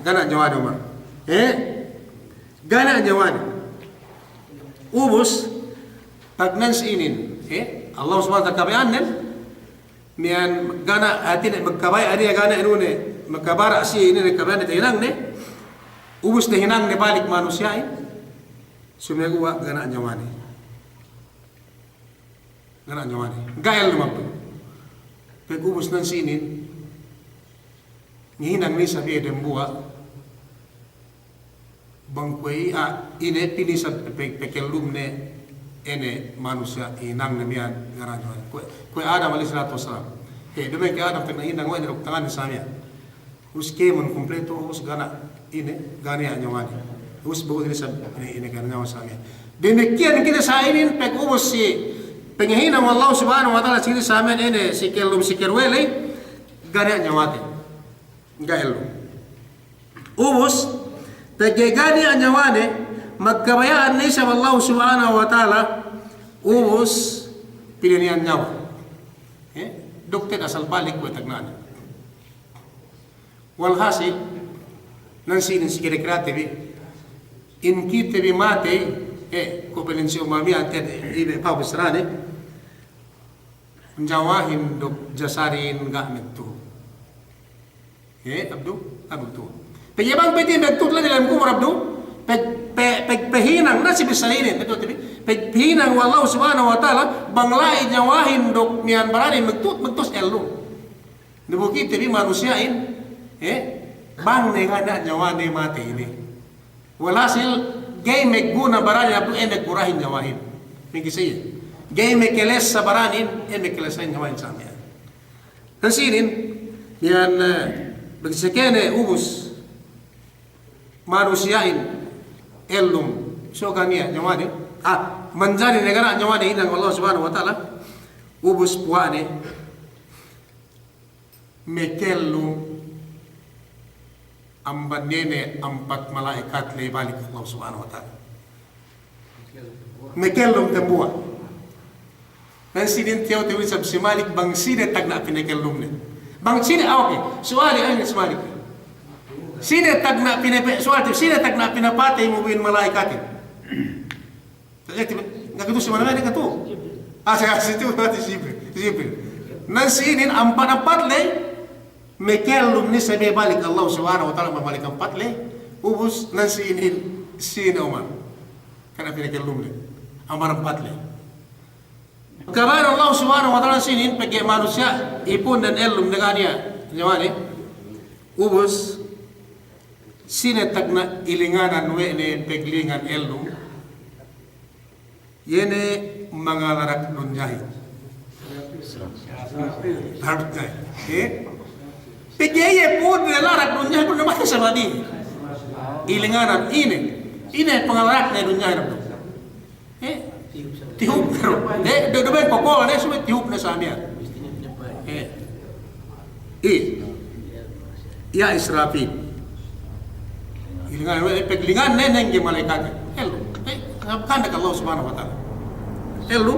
Ga' niya' nyawane, Umar. Eh? Ga' niya' nyawane. Ubus, pag nan si inin, eh, Allah Subhanahu wa Ta'ala kabaya'annen, miya'an ga' niya', hātinen magkabaya' niya' ga' niya' inune, magkabara' si inin kabaya'anne tahinangne, ubus tahinangne balik manusiya'in, sumeguwa' ga' niya' nyawane. Ga' niya' nyawane. Ga' ellum hap du. Pag ubus nan si inin, ngahinang ne isab iye dembuwa', bang kuwe' iye, ah, ine pī ne isab pe-, pe-, pakellumne ine manusiya' hinangne miya'an ga' niya' nyawane. Kuwe', kuwe' Adam alayhis salatu wassalam. He, duma'in ke Adam pegge' hinang we' ne duk tanganne sa miya'an. Ubus kēmon kumpleto, ubus ga' niya' ine, ga' niya' nyawane. Ubus bang ine isab, ine, ine ga' niya' nyawane sa miya'an. Damikkiyan kite sa inin pag ubus si pangahinang we' Allah Subhanahu wa Ta'ala si kite sa miya'an ine, si kellum si karuwe ley, ga' niya' nyawate. Ga' ellum. Ubus, pegge' ga' niya' nyawane, magkabaya'an ne isab Allah Subhanahu wa Ta'ala, ubus, pī ne niya' nyawa. Eh, duk te'ed asal balik kuwe' tagna'ne. Walhasil, nan si inin si kira-kirate bi, in kite bi matey, eh, kuwe' pa'in si Umar miya'an te'ed, iye pa'in bissarane, nyawahin duk jasadin ga' magtu'u. Eh, hap du, ga' magtu'u. Pegge' bang pa'inte magtu'u la'i diyalem kubul hap du, pe-, pe-, pe-, pahinang, nan si bissā inin, magtu'u te bi, pe-, pahinang we' Allah Subhanahu wa Ta'ala, bang la'i nyawahin duk miya'an baranin magtu'u, magtu'u si ellum. Na bu kite bi manusiya'in, eh, bang ne ga' niya' nyawane matey ne. Walhasil, ga'i magguna baranin hap du, eh, maggurahin nyawahin. Mangkise iye. Ga'i makalessa baranin, eh, makalessahin nyawahin sa miya'an. Nan si inin, miya'an, eh, bang si kene ubus, manusiya'in, ellum, so ga' niya' nyawane, ah, manjari ne ga' niya' nyawane hinang we' Allah Subhanahu wa Ta'ala, ubus puwa'ne, makellum amban iye ne ampat mala'ikat ley balik Allah Subhanahu wa Ta'ala. Makellum dembuwa'. Nan si inin tiya' te'ed isab si Malik bang sine tagna' pinakellumne. Bang sine, ah, oke. Suwali inin si Malik. Sine tagna' pinape-, suwali, sine tagna' pinapatey mu bi in mala'ikatin? Ga' katu' si manamal, ga' katu'. Ah, si, si itu berarti si Jibril. Si Jibril. Nan si inin ampat-ampat ley, makellum ne isab balik Allah Subhanahu wa Ta'ala amban mala'ikat ampat ley, ubus nan si inin, sine Umar. Kana pinakellumne. Ampat-ampat ley. Kabaya'an Allah Subhanahu wa Ta'ala si inin, pegge' manusiya', ipunnen ellum ne ga' niya' nyawane. Ubus, sine tagna' ilinganan we' ne paglingan ellum. Iye ne mangalarak dunyahin. Harus, eh? Pegge' iye pun ne larak dunyahin pun ne masi sabab inin. Ilinganan ine. Ine pangalarakne dunyahin pun. Eh? Tihupne du. Eh, du-, duma'in kokol ne, subey tihupne sa miya'an. Eh. I. Ya Israfil. Ilingan, eh, paglingan ne nengge malaikat. Ellu. Eh, kanda Allah Subhanahu wa Ta'ala. Ellu.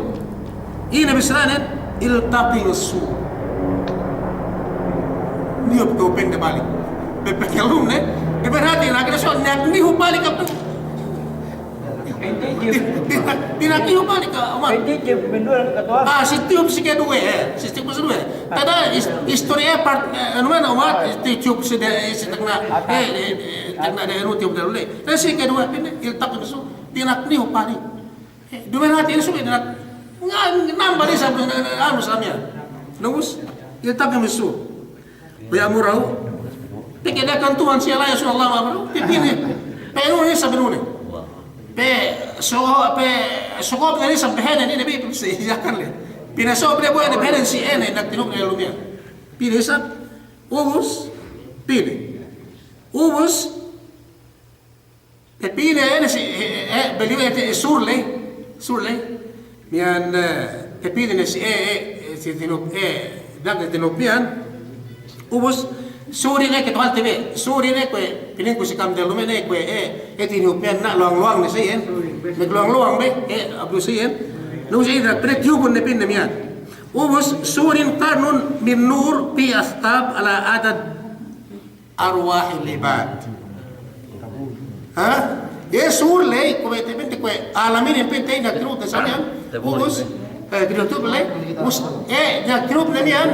Ine bissānen, iltaqim as-sur. Nihup kew pa'inne balik. Pe-, pegge' ellum ne. Duma'in hātinen, kite so, niya-, nihup balik apa? Dina'ak tiyup balik, Umar. Ah, si tiyup si keduwe, eh. Si tiyup si keduwe. Tada is-, istori, eh, part, eh, anu man, Umar, tiyup si de-, si tagna', eh, eh, eh, tagna' de anu tiyup de lule. Tada si keduwe, pa'inne, iltaqim as-sur, dina'ak nihup balik. Eh, duma'in hātinen subey dina'ak, nga-, nambal isab, anu sa miya'an. Ubus, iltaqim as-sur. Wa ya'murahu. Pegge' da'akan Tuhan siye la ya'suna Allaha ma amarahum. Pe pa'inne. Pe anu ne isab anu ne. Pe so, pe sokop ne isab pe henen ine bi si yakan le. Pa'inne so pe bohe' ne pe henen si ine, dina'ak tinuhuk ne lumiya. Pa'inne isab. Ubus. Pa'inne. Ubus. Pe pa'inne ine si, eh, eh, beli'u ete sur ley, sur ley. Miya'an, eh, pe pa'inne si, eh, eh, eh, si tinuhuk, eh, dak tinuhuk miya'an. Ubus, sur ine ke tuhan te be, sur ine kuwe', pa'inku si kam dellu me' ne kuwe', eh, eh, tinuhuk miya'an na' luwang-luwang ne sa iyan. Magluwang-luwang be, eh, abdu sa iyan. Nung sa iyan, pa'inne tiyuhukun ne pa'inne miya'an. Ubus, surin qarnun min nur fi athqab ala adad arwahil ibad. Ha? Iye sur ley, kuwe' te pa'inte kuwe' alamin pa'inte dina'ak tinuhuk ne sa miya'an. Ubus, eh, tinuhuk ley. Ubus, eh, dina'ak tinuhuk ne miya'an.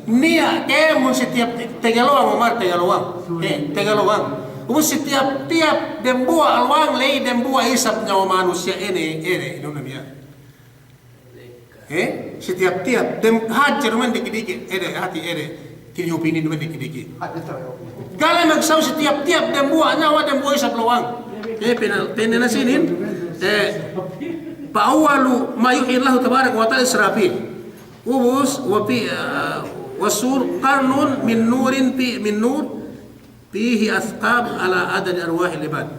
Niya' kēmon si tiyap tege luwang, Umar, tege luwang. Eh, tege luwang. Ubus si tiyap-tiyap dembuwa' luwang ley, dembuwa' isab nyawa manusiya' ine, ine, ine miya'an. Eh, si tiyap-tiyap, dem hadja duma'in diki'-diki', ede, hati ede, tinihup inin duma'in diki'-diki'. Ga'i magsaw si tiyap-tiyap dembuwa' nyawa, dembuwa' isab luwang. Eh, pa'inne, pa'inne na sinin, eh, fa awwalu ma yuhyi Allahu tabaraka wa ta'ala Israfil. Ubus, wa fi, eh, was-sur qarnun min nurin fi, min nur, fihi athqab ala adadi arwahil ibad.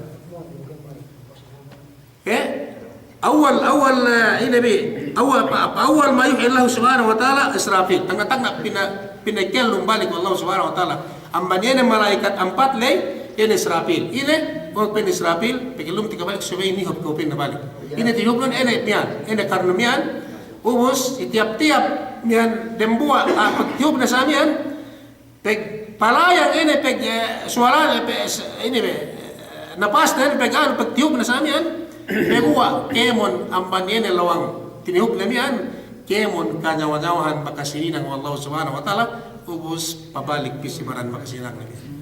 Eh? Awwal, awwal, eh, ine bi, awwal, pa-, pa-, awwal ma yuhyi Allahu subhanahu wa ta'ala Israfil. Tagna'-tagna' pina-, pinakellum balik we' Allahu subhanahu wa ta'ala amban iye ne malaikat ampat ley, iye ne Israfil. Ine, we' pa'in Israfil, pakellum tika balik subey nihup kew pa'inne balik. Ine tihupnun, ine miya'an, ine karnu miya'an, ubus, tiyap-tiyap miya'an dembuwa', ah, pagtihupne sa miya'an, pagpalayang ine, pag, eh, suwala, eh, pag, ine be, eh, napasne, pag anu, pagtihupne sa miya'an, paguwa' kēmon amban iye ne luwang tinihupne miya'an, kēmon kanyawa-nyawahan bakas hininang we' Allahu subhanahu wa ta'ala, ubus pabalik pī si baran bakas hininangne miya'an.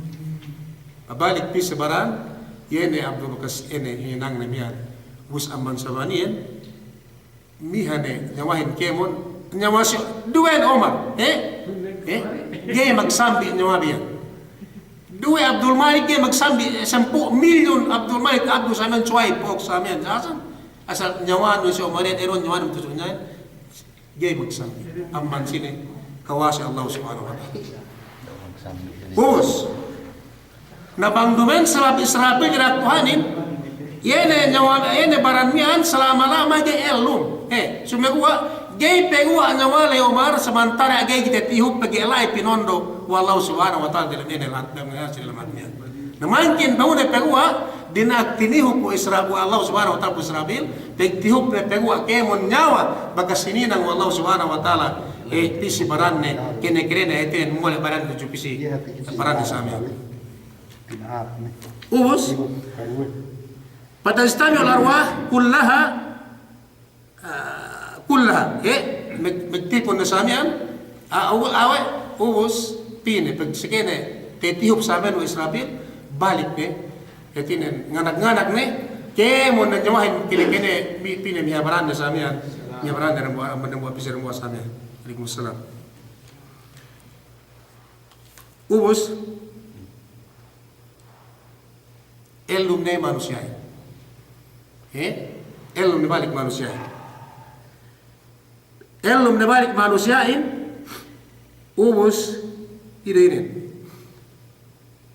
Pabalik pī si baran, iye ne abdu bakas ine hininangne miya'an. Ubus amban sabab iyan, miha ne nyawahin kēmon, nyawa si, duwe ne Omar, eh? Eh? Ga'i magsambi' nyawa bi iyan. Duwe Abdul Malik ga'i magsambi', eh, sampū' milyun Abdul Malik, Abdul Samen, Suwaib, Pok Samen, asal, asal nyawa nu si Omar iyan, eron nyawa nu tusu nyawa, ga'i magsambi'. Amban sine, kawasa Allah subhanahu wa ta'ala. Ubus. Na bang duma'in sabab Israfil dina'ak Tuhanin, iye ne nyawa, iye ne baran miya'an salama-lama ga'i ellum. Eh, sumeguwa', ga'i paguwa' nyawa ley Omar, samantara' ga'i kite tihup pegge' la'i pinondo' we' Allahu subhanahu wa ta'ala dalem iye ne lahat, dalem iye ne lahat miya'an. Na mangkin bang ne paguwa', dina'ak tinihup we' Isra-, we' Allahu subhanahu wa ta'ala Israfil, pagtihupne paguwa' kēmon nyawa, bakas hininang we' Allahu subhanahu wa ta'ala, eh, pī si baranne, kene-kenene, eh, ten, mole' baranne tudju pī si, baranne sa miya'an. Ubus. Fatajtami'ul arwah kullaha, ah, kullaha. Eh, mag-, magtipun ne sa miya'an. Ah, awe', awe', ubus, pī ne, pag si kene, tatihup sa miya'an we' Israfil, balik ne. Hātinen, nganak-nganak ne, kēmon ne nyawahin kene-kene, pī-, pī ne miha baranne sa miya'an. Miha baranne dambuwa', dambuwa' pī si dambuwa' sa miya'an. Alaikum salam. Ubus, ellum ne manusiya'in. Eh? Ellum ne balik manusiya'in. Ellum ne balik manusiya'in, ubus ine inin.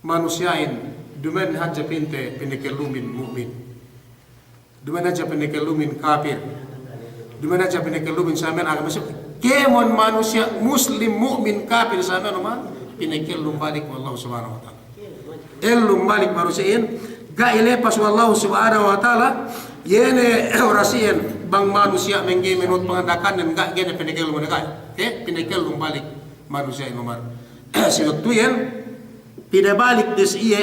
Manusiya'in, duma'in hadja pinte pinakellumin mu'min. Duma'in hadja pinakellumin kapir. Duma'in hadja pinakellumin samiyan agama Islam. Kēmon manusiya' muslim, mu'min, kapir, samiyan, umar, pinakellum balik we' Allahu Subhanahu wa Ta'ala. Ellum balik manusiya'in, ga' ilepas we' Allahu Subhanahu wa Ta'ala, iye ne oras iyan bang manusiya' mangga'i me' nuhut panganda'akannen, ga' ga'i ne pinakellum, ga', eh, pinakellum balik manusiya'in, umar. Si waktu iyan, pinabalik ne si iye,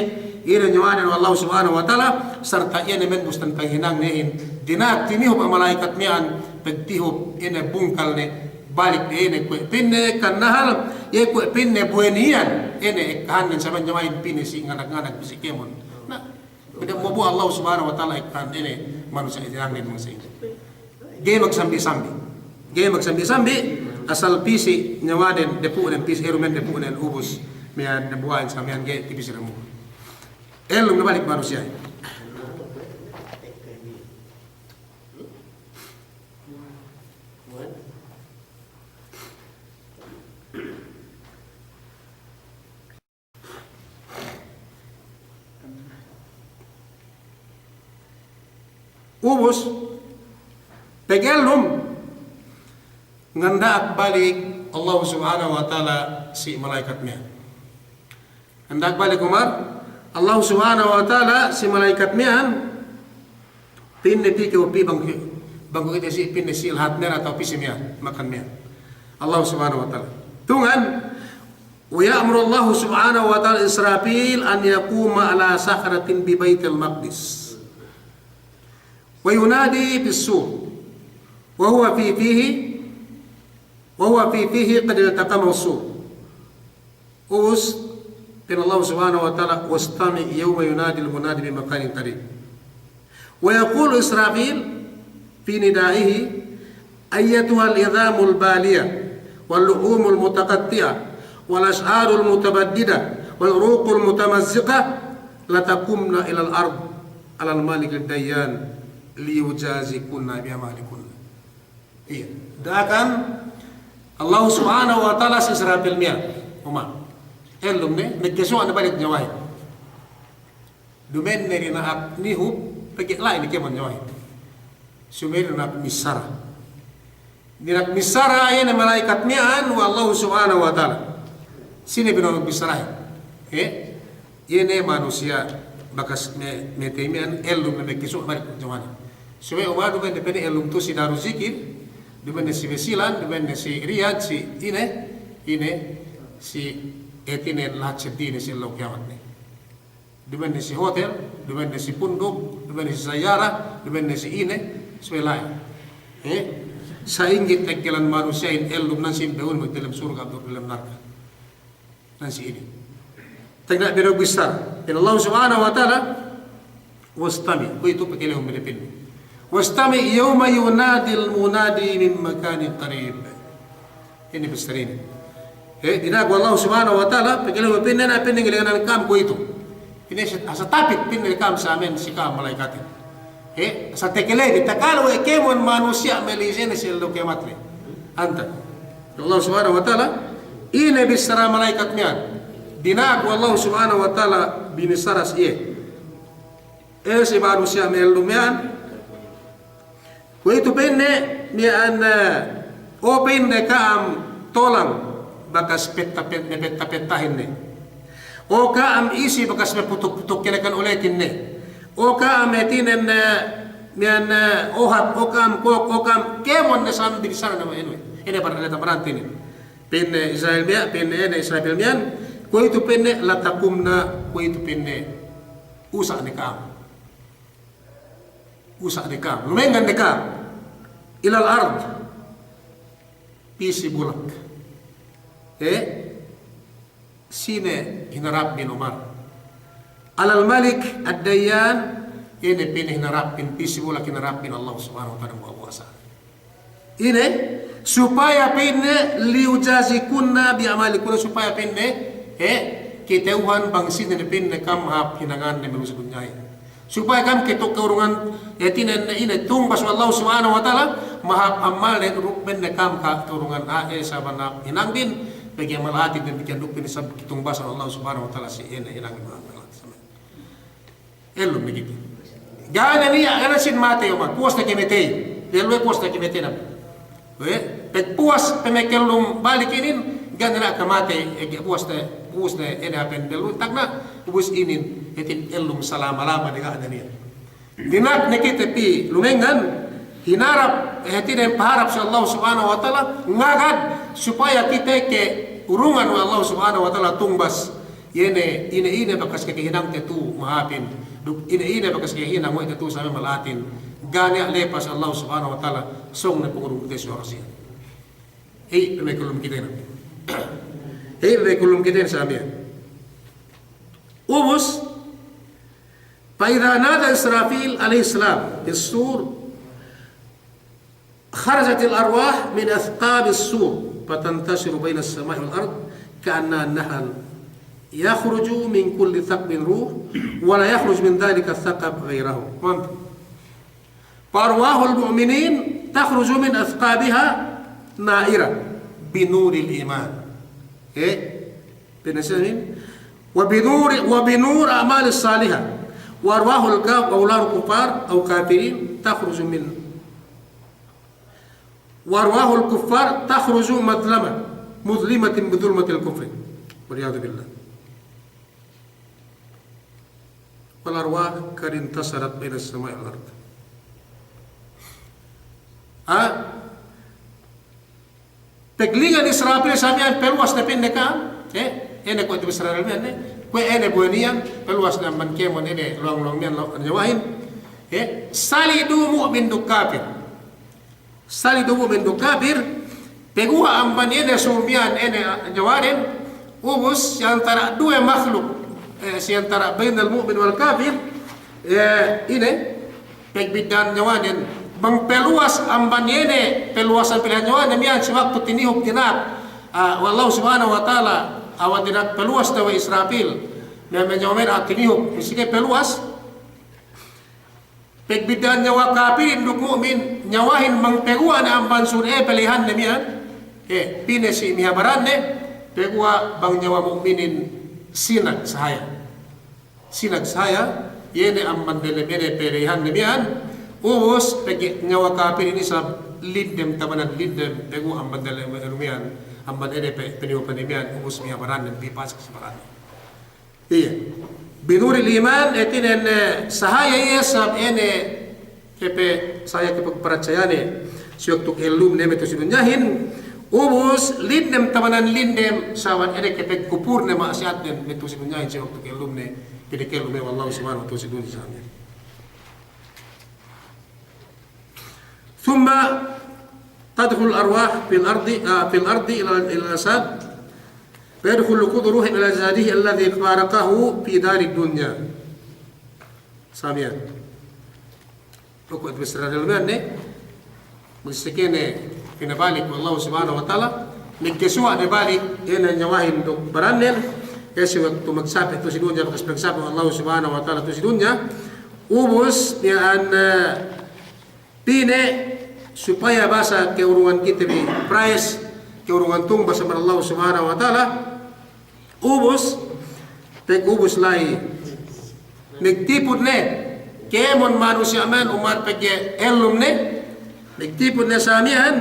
iye ne niyawaden we' Allahu Subhanahu wa Ta'ala, sarta' iye ne membus tantang hinangnehin, dina'ak tinihup we' mala'ikat miya'an, pagtihup, iye ne bungkal ne, balik ne, iye ne kuwe' pa'inne kannahal, iye kuwe' pa'inne buwe ne iyan, iye ne ekkahannen samiyan niyawahin pa'inne si nganak-nganak si kēmon. Na, bida mabuwa' Allahu Subhanahu wa Ta'ala ekkahan iye ne manusiya' iyan ne manusiya'. Ga'i magsambi'-sambi'. Ga'i magsambi'-sambi', asal pī si niyawaden, depu'nen, pī si erumen depu'nen, ubus miya'an, debuwa'in samiyan ga'i, tipis remuwa. Ellum ne balik manusiya'. Ubus, pegellum, nganda'ak balik Allahu Subhanahu wa Ta'ala si mala'ikat miya'an. Nganda'ak balik, umar, Allahu Subhanahu wa Ta'ala si mala'ikat miya'an, pa'inne pī kew, pī bang, bang kuwe' kite si, pa'inne si lahat miya'an atawa pī si miya'an, makan miya'an. Allahu Subhanahu wa Ta'ala. Tungan, ويأمر الله سبحانه وتعالى إسرافيل أن يقوم على صخرة ببيت المقدس وينادي بالصور وهو في فيه، وهو في فيه قد التقمه الصور. Ubus, pa'in Allahu Subhanahu wa Ta'ala, واستمع يوم ينادي المنادي من مكان قريب. ويقول إسرافيل في ندائه: أيتها العظام البالية واللحوم المتقطعة والأشعار المتبددة والعروق المتمزقة لتقمن إلى الأرض على الملك الديان ليجازيكن بأعمالكن. Iye. Da'akan Allahu Subhanahu wa Ta'ala si Israfil miya'an. Umar. Ellum ne, magkasuwa' ne balik niyawahin. Duma'in ne dina'ak nihup, pegge' la'i ne kēmon niyawahin. Sumey dina'ak missara. Dina'ak missara iye ne mala'ikat miya'an we' Allahu Subhanahu wa Ta'ala. Sine bi dina'ak missarahin? Eh? Iye ne manusiya' bakas me', matey miya'an, ellum ne magkasuwa' balik niyawahin. Sumey umar duma'in ne pa'inne ellum tu si Daru Zikir, duma'in ne si Basilan, duma'in ne si Riyad, si ine, ine, si hātinen lahat seddili si ellew kiyamat ne. Duma'in ne si hotel, duma'in ne si punduk, duma'in ne si sayyara, duma'in ne si ine, sumey la'i. Eh? Sa'ingge teggelan manusiya'in ellum nan si imbehun magdelem surga' atawa delem narka'. Nan si inin. Tagna' bi du bissara. Pa'in Allahu Subhanahu wa Ta'ala, واستمع. Kuwe'itu pakalehun bi ne pa'inne. واستمع يوم ينادي المنادي من مكان قريب. Inin bissara inin. Eh, dina'ak we' Allahu Subhanahu wa Ta'ala, pakalehun bi pa'inne, na pa'inne ngilinganan ka'am kuwe'itu. Inin sa-, asal tapit pa'inne ka'am samiyan si ka'am mala'ikatin. Eh, sa' takale bi, takale we' kēmon manusiya' malisin si ellew kiyamat ne. Antag. Allah Subhanahu wa Ta'ala, ine bissara mala'ikat miya'an. Dina'ak we' Allah Subhanahu wa Ta'ala binissara si iye. Eh, si manusiya' me' ellew miya'an. Kuwe'itu pa'inne miya'an, eh, o pa'inne ka'am tolang bakas petta-, pet-, petta-pettahin ne. O ka'am isi bakas me' putuk-putuk kinakan uletin ne. O ka'am hātinen, eh, miya'an, eh, ohat, o ka'am kōk, o ka'am kēmon ne samiyan binissara ne we' ine. Ine bar-, ine tabaranti ne. Pa'inne Israfil miya'an, pa'inne ine Israfil miya'an, kuwe'itu pa'inne لتقمن, kuwe'itu pa'inne usa' ne ka'am. Usa' ne ka'am. Lumengngan ne ka'am. إلى الأرض. Pī si bulak. Eh? Sine hinarapbin, Umar? على الملك الديان, ine pa'inne hinarapbin, pī si bulak hinarapbin Allah Subhanahu wa Ta'ala mabuwasa. Ine, supaya pa'inne ليجازيكن بأعمالكن, supaya pa'inne, eh, kata'uhan bang sine ne pa'inne ka'am hap hinanganne manusiya' dunyahin. Supaya ka'am katu-, kaurungan, hātinen ine, tumbas we' Allah Subhanahu wa Ta'ala, Mahāp ammalne duk pa'inne ka'am katurungan a'a, e, sabanap hinangdin, pegge' mala'atin damikkiyan duk pa'inne isab tungbas Allah Subhanahu wa Ta'ala si ine hinangdin mahāp. Ellum ne kite. Ga' ne niya', ga' ne sīn matey, oman. Puwas ne kematey. Elluwe puwas ne kematey ne. We, pegpuwas pe me' kellum balik inin, ga' ne niya' kamatey, e, ga' puwas ne, puwas ne, ine hāpen ellum, tagna', ubus inin, hātinen ellum salama-lama ne ga' ne niya'. Dina'ak ne kite pī lumengngan, hinarap, hātinen paharap si Allah Subhanahu wa Ta'ala, ngagad, supaya kite keurungan we' Allah Subhanahu wa Ta'ala tungbas. Iye ne, ine-ine bakas kekehinangte tu'u mahāpin, duk ine-ine bakas kehinang we' te tu'u samiyan mala'atin, ga' niya' lepas Allah Subhanahu wa Ta'ala, sōng ne pungurungte si oras iyan. Ey, pe me' kellum kite ne. Ey, pe me' kellum kite ne samiyan. Ubus, فإذا نادى إسرافيل عليه السلام في الصور، خرجت الأرواح من أثقاب الصور فتنتشر بين السماء والأرض كأنها النحل، يخرج من كل ثقب روح، ولا يخرج من ذلك الثقب غيره. Paham? فأرواح المؤمنين تخرج من أثقابها نائرة بنور الإيمان. Eh? Pinasahin. وبنور، وبنور أعمال الصالحة. وأرواح الكاف-، أو الكفار أو كافرين تخرج من وأرواح الكفار تخرج مظلمة، مظلمة بظلمة الكفر. والعياذ بالله. والأرواح قد انتشرت بين السماء والأرض. Ah, paglingan Israpil samiyan peluwas ne pa'inne ka'am, eh, ine kuwe' tu Israpil miyan ne, kuwe' ine buwe' niyan, peluwas ne amban kēmon ine luwang-luwang miyan lo-, niyawahin, eh, sali' du mu'min duk kapir. Sali' du mu'min duk kapir, peguwa' amban ine sūr miyan ine, ah, niyawanen, ubus si antara' duwe makhluk, eh, si antara' bainal mu'min wal kapir, eh, ine, pagbidda'an niyawanen, bang peluwas amban ine, peluwasan pilihan niyawanen miyan si waktu tinihup dina'ak, ah, we' Allah Subhanahu wa Ta'ala, awa dina'ak peluwas ne we' Israpil, me', me' niyawa miyan a'a tinihup, masi ke peluwas, pagbidda'an niyawa kapirin duk mu'min, niyawahin bang peguwa' ne amban sūr, eh, pilihanne miyan, eh, pī ne si miha baranne, peguwa' bang niyawa mu'minin sinag sahaya. Sinag sahaya, iye ne amban delem ine pilihanne miyan, ubus pegge' niyawa kapirin isab lindem tabanan lindem, peguwa' amban delem ine miyan, amban ine pe-, penihupanne miyan, ubus miha baranne, pī pasek si baranne. Iye. بنور الإيمان, hātinen, eh, sahaya iye sab ine, kepe-, sahaya kepagparatsayane, si waktu kellumne me' tu'u si dunyahin, ubus lindem tabanan lindem, sabab ine kepagkupurne ma'asiyatnen me' tu'u si dunyahin, si waktu kellumne, pinakellum we' Allah Subhanahu wa Ta'ala si dunyahin. ثم تدخل الأرواح في الأرض، آه، في الأرض إلى، إلى الأجساد، فيدخل كل روح إلى جسده الذي فارقه في دار الدنيا. Samiyan. Pokok' bissara delem ne, magsekene pinabalik we' Allah Subhanahu wa Ta'ala, magkasuwa' ne balik, ine niyawahin duk barannen, eh, si waktu magsape' tu'u si dunya, bakas magsape' we' Allah Subhanahu wa Ta'ala tu'u si dunya, ubus, iyan, eh, pī ne supaya basa keurungan kite bi prize, keurungan tungbas amban Allah Subhanahu wa Ta'ala. Ubus, pag ubus la'i, magtipun ne kēmon manusiya' miyan, umar pegge' ellum ne, magtipun ne samiyan,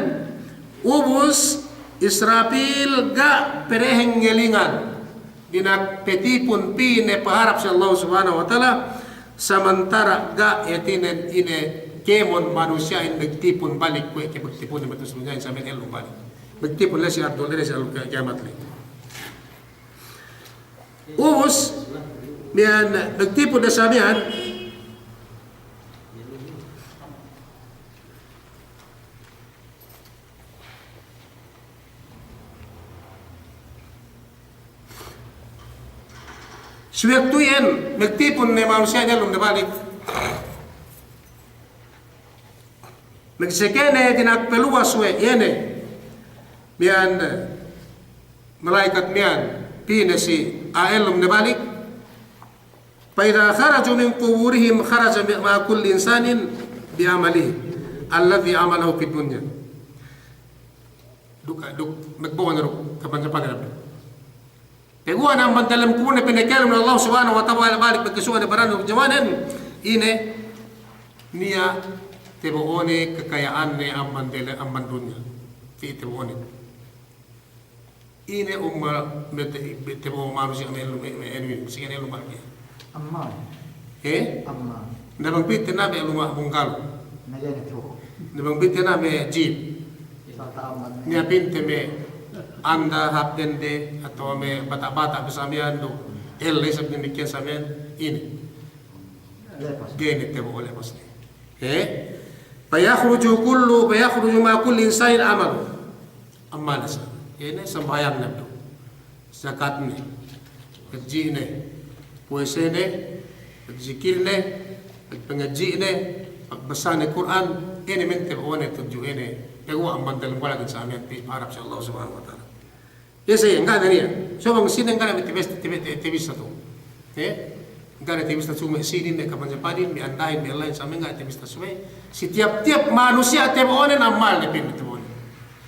ubus Israpil ga' pereheng ngelingan. Dina'ak patipun, pī ne paharap si Allah Subhanahu wa Ta'ala, samantara' ga' hātinen ine kēmon manusiya'in magtipun balik kuwe' ke magtipun ne me' tu'u si dunyahin samiyan ellum balik. Magtipun la'i si ardul ine si ardul kiyamat la'i. Ubus, miyan magtipun ne samiyan, si waktu iyan, magtipun ne manusiya' ellum ne balik. Magsekene dina'ak peluwas we' iye ne. Miyan, mala'ikat miyan, pī ne si a'a ellum ne balik. فإذا خرجوا من قبورهم خرج مع كل إنسان بعمله. alladhi amalahu fid dunya. Duk, duk, magbo'o ne duk, kapan-kapan ne duk. Peguwa' ne amban dalem kubulne pinakellum ne Allah Subhanahu wa Ta'ala balik pagkasuwa' ne baran duk jamanen, ine, niya' tabo'one kakaya'anne amban dale-, amban dunya. Ti tabo'one. Ine umma me' te-, me' tabo'o manusiya' me' lu-, me', me' enu inin, si ine lu ma' me'. Ammal. Eh? Ammal. Na bang pī te na me' lu ma' bungkal. Na ga'i ne tu. Na bang pī te na me' jeep. Niya' pī te me' anda hap dende, atawa me' bata'-bata' bi samiyan du. Ella isab damikkiyan samiyan ine. Lepas. Ga'i ne tabo'o lepas ne. Eh? Fayakhruju kullu, fayakhruju ma'a kulli insanin amaluhu. Ammalne sa. Ine sambahayang ne du. Zakatne. Hadjine. Puwesene. Zikirne. Pangadjine. Pagbasane Kur'an. Ine me' tabo'one tudju ine. Peguwa' amban dalem wala' gin samiyan pi harap si Allah Subhanahu wa Ta'ala. Iye sa iye, ga' ne niya'. So bang sine ga' ne me' tabis-, tabi-, tabissā tu. Eh? Ga' ne tabissā tu me' sinin, me' kapan-kapanin, me' andahin, me' lahin, sa me' ga' ne tabissā tu me'. Si tiyap-tiyap manusiya' tabo'onen ammalne pī ne tabo'onen.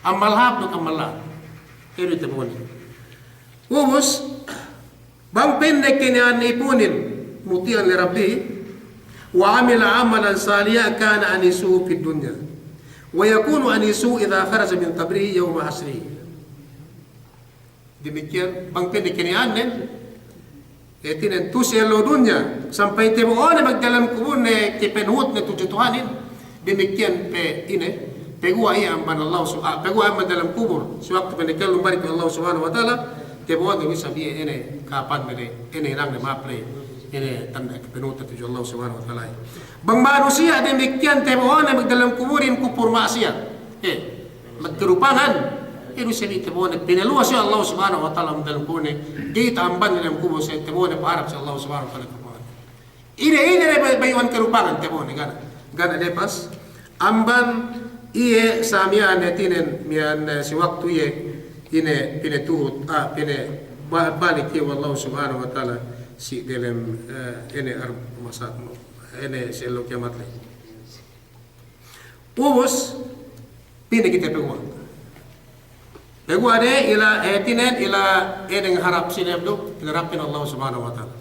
Ammal hāp duk ammal la'at. Ine tabo'onen. Ubus, bang pa'inne keni'an ipunin, muti'an li rabbihi, wa amila amalan salihan kana anisuhu fid dunya. Wa yakunu anisuhu idha kharaja min qabrihi yawma hasrihi. Damikkiyan, bang pa'inne keni'annen, hātinen tu'u si ellew dunya, sampay tabo'one magdalem kubulne kapanuhutne tudju Tuhanin, damikkiyan pe ine, peguwa' iye amban Allah su-, ah, peguwa' amban dalem kubul, si waktu pinakellum balik we' Allah Subhanahu wa Ta'ala, tabo'one isab iye ine kapan mene, ine hinangne ma'ap le, ine tanda' kapanuhutne tudju Allah Subhanahu wa Ta'ala. Bang manusiya' damikkiyan tabo'one magdalem kubulin kupur ma'siyat. Eh, magkarupangan. Inu sabi tabo'one pinaluwas we' Allah Subhanahu wa Ta'ala magdalem kubulne. Ga'i ta'amban dalem kubul sa tabo'one paharap si Allah Subhanahu wa Ta'ala karupangan. Ine, ine ne bay-, bayu'an karupangan tabo'one, ga' ne. Ga' ne lepas. Amban iye sa miya'an hātinen, miya'an, eh, si waktu iye, ine, pinatuhut, ah, pina-, ba-, balik iye we' Allah Subhanahu wa Ta'ala si dalem, eh, ine ar-, masa, ine si ellew kiyamat le. Ubus, pī ne kite peguwa'. Peguwa' de ila, eh, hātinen ila, eh, deng harap sine du, pinarap pī ne Allah Subhanahu wa Ta'ala.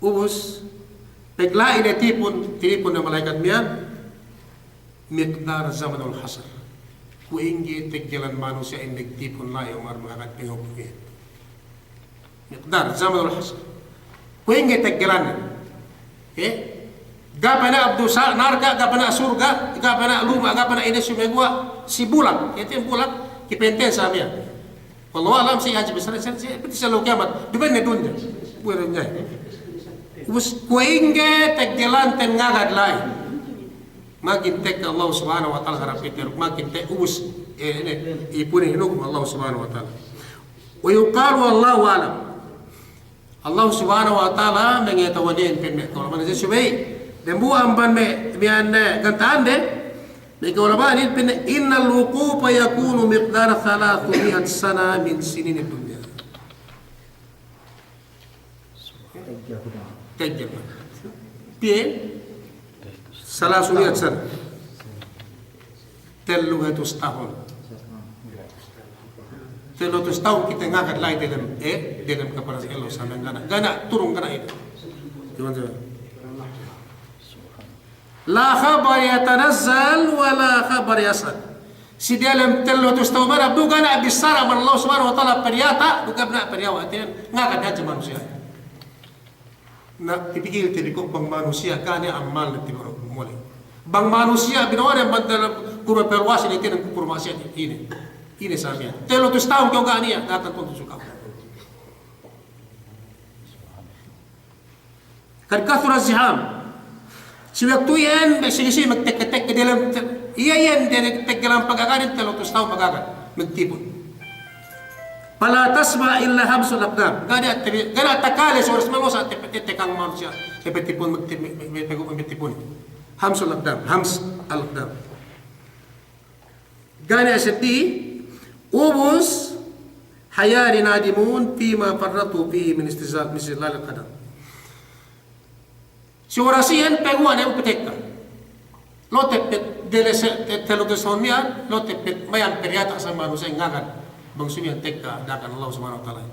Ubus, pegla'i ne tipun, tinipun ne mala'ikat miya'an, miqdar zamanul hasr. Kuwe' ingge teggelan manusiya'in magtipun la'i umar mangagad penghukum iye. Miqdar zamanul hasr. Kuwe' ingge teggelannen. Eh? Ga' pe ne abdu sa-, narka', ga' pe ne surga', ga' pe ne luma', ga' pe ne ine sumeguwa' si bulak. Hātinen bulak, kipenten sa miya'an. Wallahu a'lam si hadja bissara, si, si, si ellew kiyamat. Duma'in ne dunya. Buwe dunya. Ubus kuwe' ingge teggelanten ngagad la'i. Makin tekka Allah Subhanahu wa Ta'ala harap kite, makin te-, ubus, eh, ine, ipunin hinukum Allah Subhanahu wa Ta'ala. Wa yuqalu wallahu a'lam. Allah Subhanahu wa Ta'ala mangata'uhan iyan pa'in me' ka'ulama'an subey dambuwa' amban me', miya'an, eh, ganta'ande, me' ka'ulama'an iyan pa'in, innal wuqufa yakunu miqdara thalathumi'at sana min sinini dunya. Teggel. Piye? Salasumiyat sana. Tellu hatus tahun. Tellu hatus tahun kite ngagad la'i delem, eh, delem kapanas ellew sambe ga' ne, ga' ne turun, ga' ne ine. Gimana, gimana? La khabar yatanazzal wa la khabar yas'ad. Si delem tellu hatus tahun miya'an, du ga' ne bissara amban Allah Subhanahu wa Ta'ala pe diyata', du ga' ne pe diyawa', hātinen ngagad hadja manusiya'. Na, tipikilte bi ko' bang manusiya' ga' ne ammalne tibar mole. Bang manusiya' bino'one amban dalem kubul paluwasin, hātinen kupur ma'siyat ine. Ine sa miya'an. Tellu hatus tahun kew ga' niya', datang tu'u suka. Kad kathura ziham. Si waktu iyan, me' sigi-sigi magtekka-tekka delem te-, iye iyan delem teggelan pagagadin, tellu hatus tahun magagad, magtipun. Fala tasma' illa hamsul aqdam. Ga' ne tabi-, ga' ne takale suwara si manusiya' te-, te-, tekka manusiya', te-, magtipun, magti-, me-, me-, me-, magtipun. Hamsul aqdam, hams al-aqdam. Ga' ne seddi, ubus, hayarun nadimun fima farratu fihi min istizlal, min istizlalil qadar. Si oras iyan peguwa' ne upatekka. Lo' teppet dele se-, te-, tellu tahun miya'an, lo' teppet mayam pe diyata' sa manusiya' ngagad bang sumiyan tekka dakan Allah Subhanahu wa Ta'ala.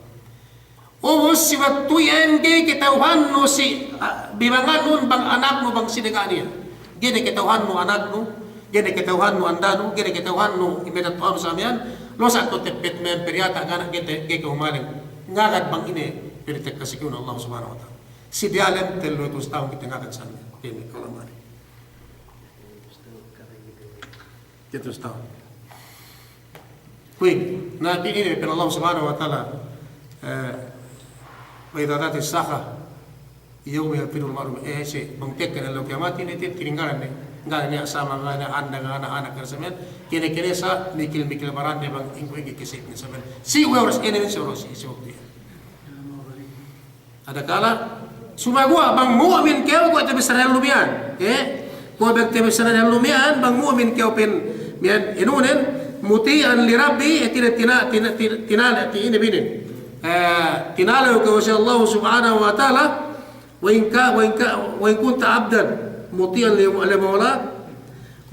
Ubus si waktu iyan ga'i kata'uhannu si, ah, bibangannun bang anaknu bang sine ga' niya'. Ga'i ne kata'uhannu anaknu, ga'i ne kata'uhannu andanu, ga'i ne kata'uhannu imedat Tuhannu sa miya'an, lo' sa' ko' teppet mayam pe diyata' ga' ne ga'i te-, ga'i kahumaling. Ngagad bang ine pe tekka si ka'uhan Allah Subhanahu wa Ta'ala. Si diyalem tellu hatus tahun kite ngagad sa miya'an. Ga'i ne kahumaling. Hatus tahun. Kuwe', na pa'in ine, pa'in Allah Subhanahu wa Ta'ala, eh, wa idha hadaratis sakhratu yawma yafirrul mar'u, eh, si, bang tekka ne ellew kiyamat inin, tininggalan ne, ga' ne niya' sama, ga' ne niya' anda, ga' ne niya' anak, ga' ne niya' sa miya'an, kene-kene sa, mikil-mikil barande bang ingge-ingge kessa'ne sa miya'an. Si we' oras inin, si oras, si waktu iyan. Adakala, sumaguwa' bang mu'min kew, kuwe' tabissara ellew miya'an. Eh? Kuwe' bang tabissara ellew miya'an, bang mu'min kew pa'in miya'an inunen, muti'an li rabbihi, eh, tina-, tina-, tina-, tinale', ti-, ine bi inin. Eh, tinalew kew si Allah Subhanahu wa Ta'ala, wa in ka-, wa in ka-, wa in kunta abdan, muti'an li, li mawlak,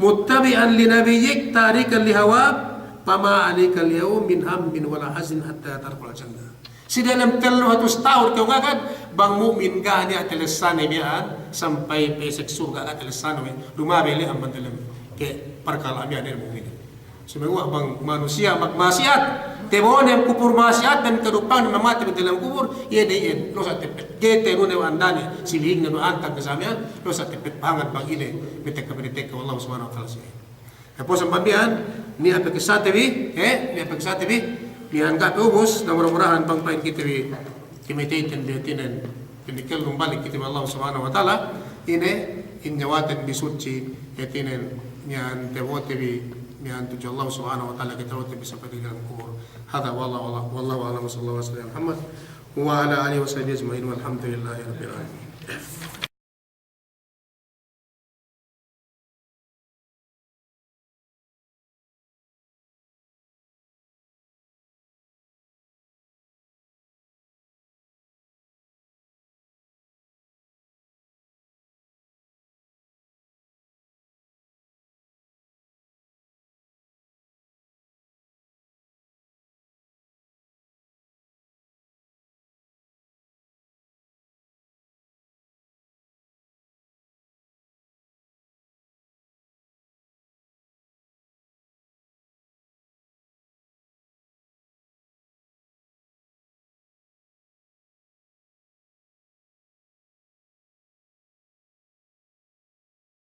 muttabi'an li nabiyyik, tarikan li hawak, fama alaykal yawma min hammin wala haznin hatta tadkhulal jannah. Si diyalem tellu hatus tahun kew ngagad, bang mu'min ga' niya' talessane miya'an, sampay pa'asek surga' ga' talessane we', duma'in we' le amban diyalem ke parkala' miya'an ne mu'min. Sumaguwa' bang manusiya' magma'asiyat, tabo'o ne kubul ma'asiyat, dan kadupangnen mamate bi diyalem kubul, iye de iyan, lo' sa' teppet. Ga'i ta'u ne we' andane, si lihingnen we' antag ne sa miya'an, lo' sa' teppet pahangan bang ine, metekka, metekka we' Allah Subhanahu wa Ta'ala si iye. Tapos amban miya'an, niya' pe kissate bi, eh, niya' pe kissate bi, miya'an ga' pe ubus, na mura-murahan bang pa'in kite bi, kimiteyten bi hātinen, pinikellum balik kite bi Allah Subhanahu wa Ta'ala, ine, in niyawaten bi sutsi, hātinen, miya'an tabo'ote bi, miya'an tudju Allah Subhanahu wa Ta'ala, kite tabo'ote bi sampay diyalem kubul. Hadha wallahu, wallahu a'lam, wa sallallahu wa sallam ala Muhammad, wa ala alihi wa sahbihi ajma'in, walhamdulillahi rabbil alamin.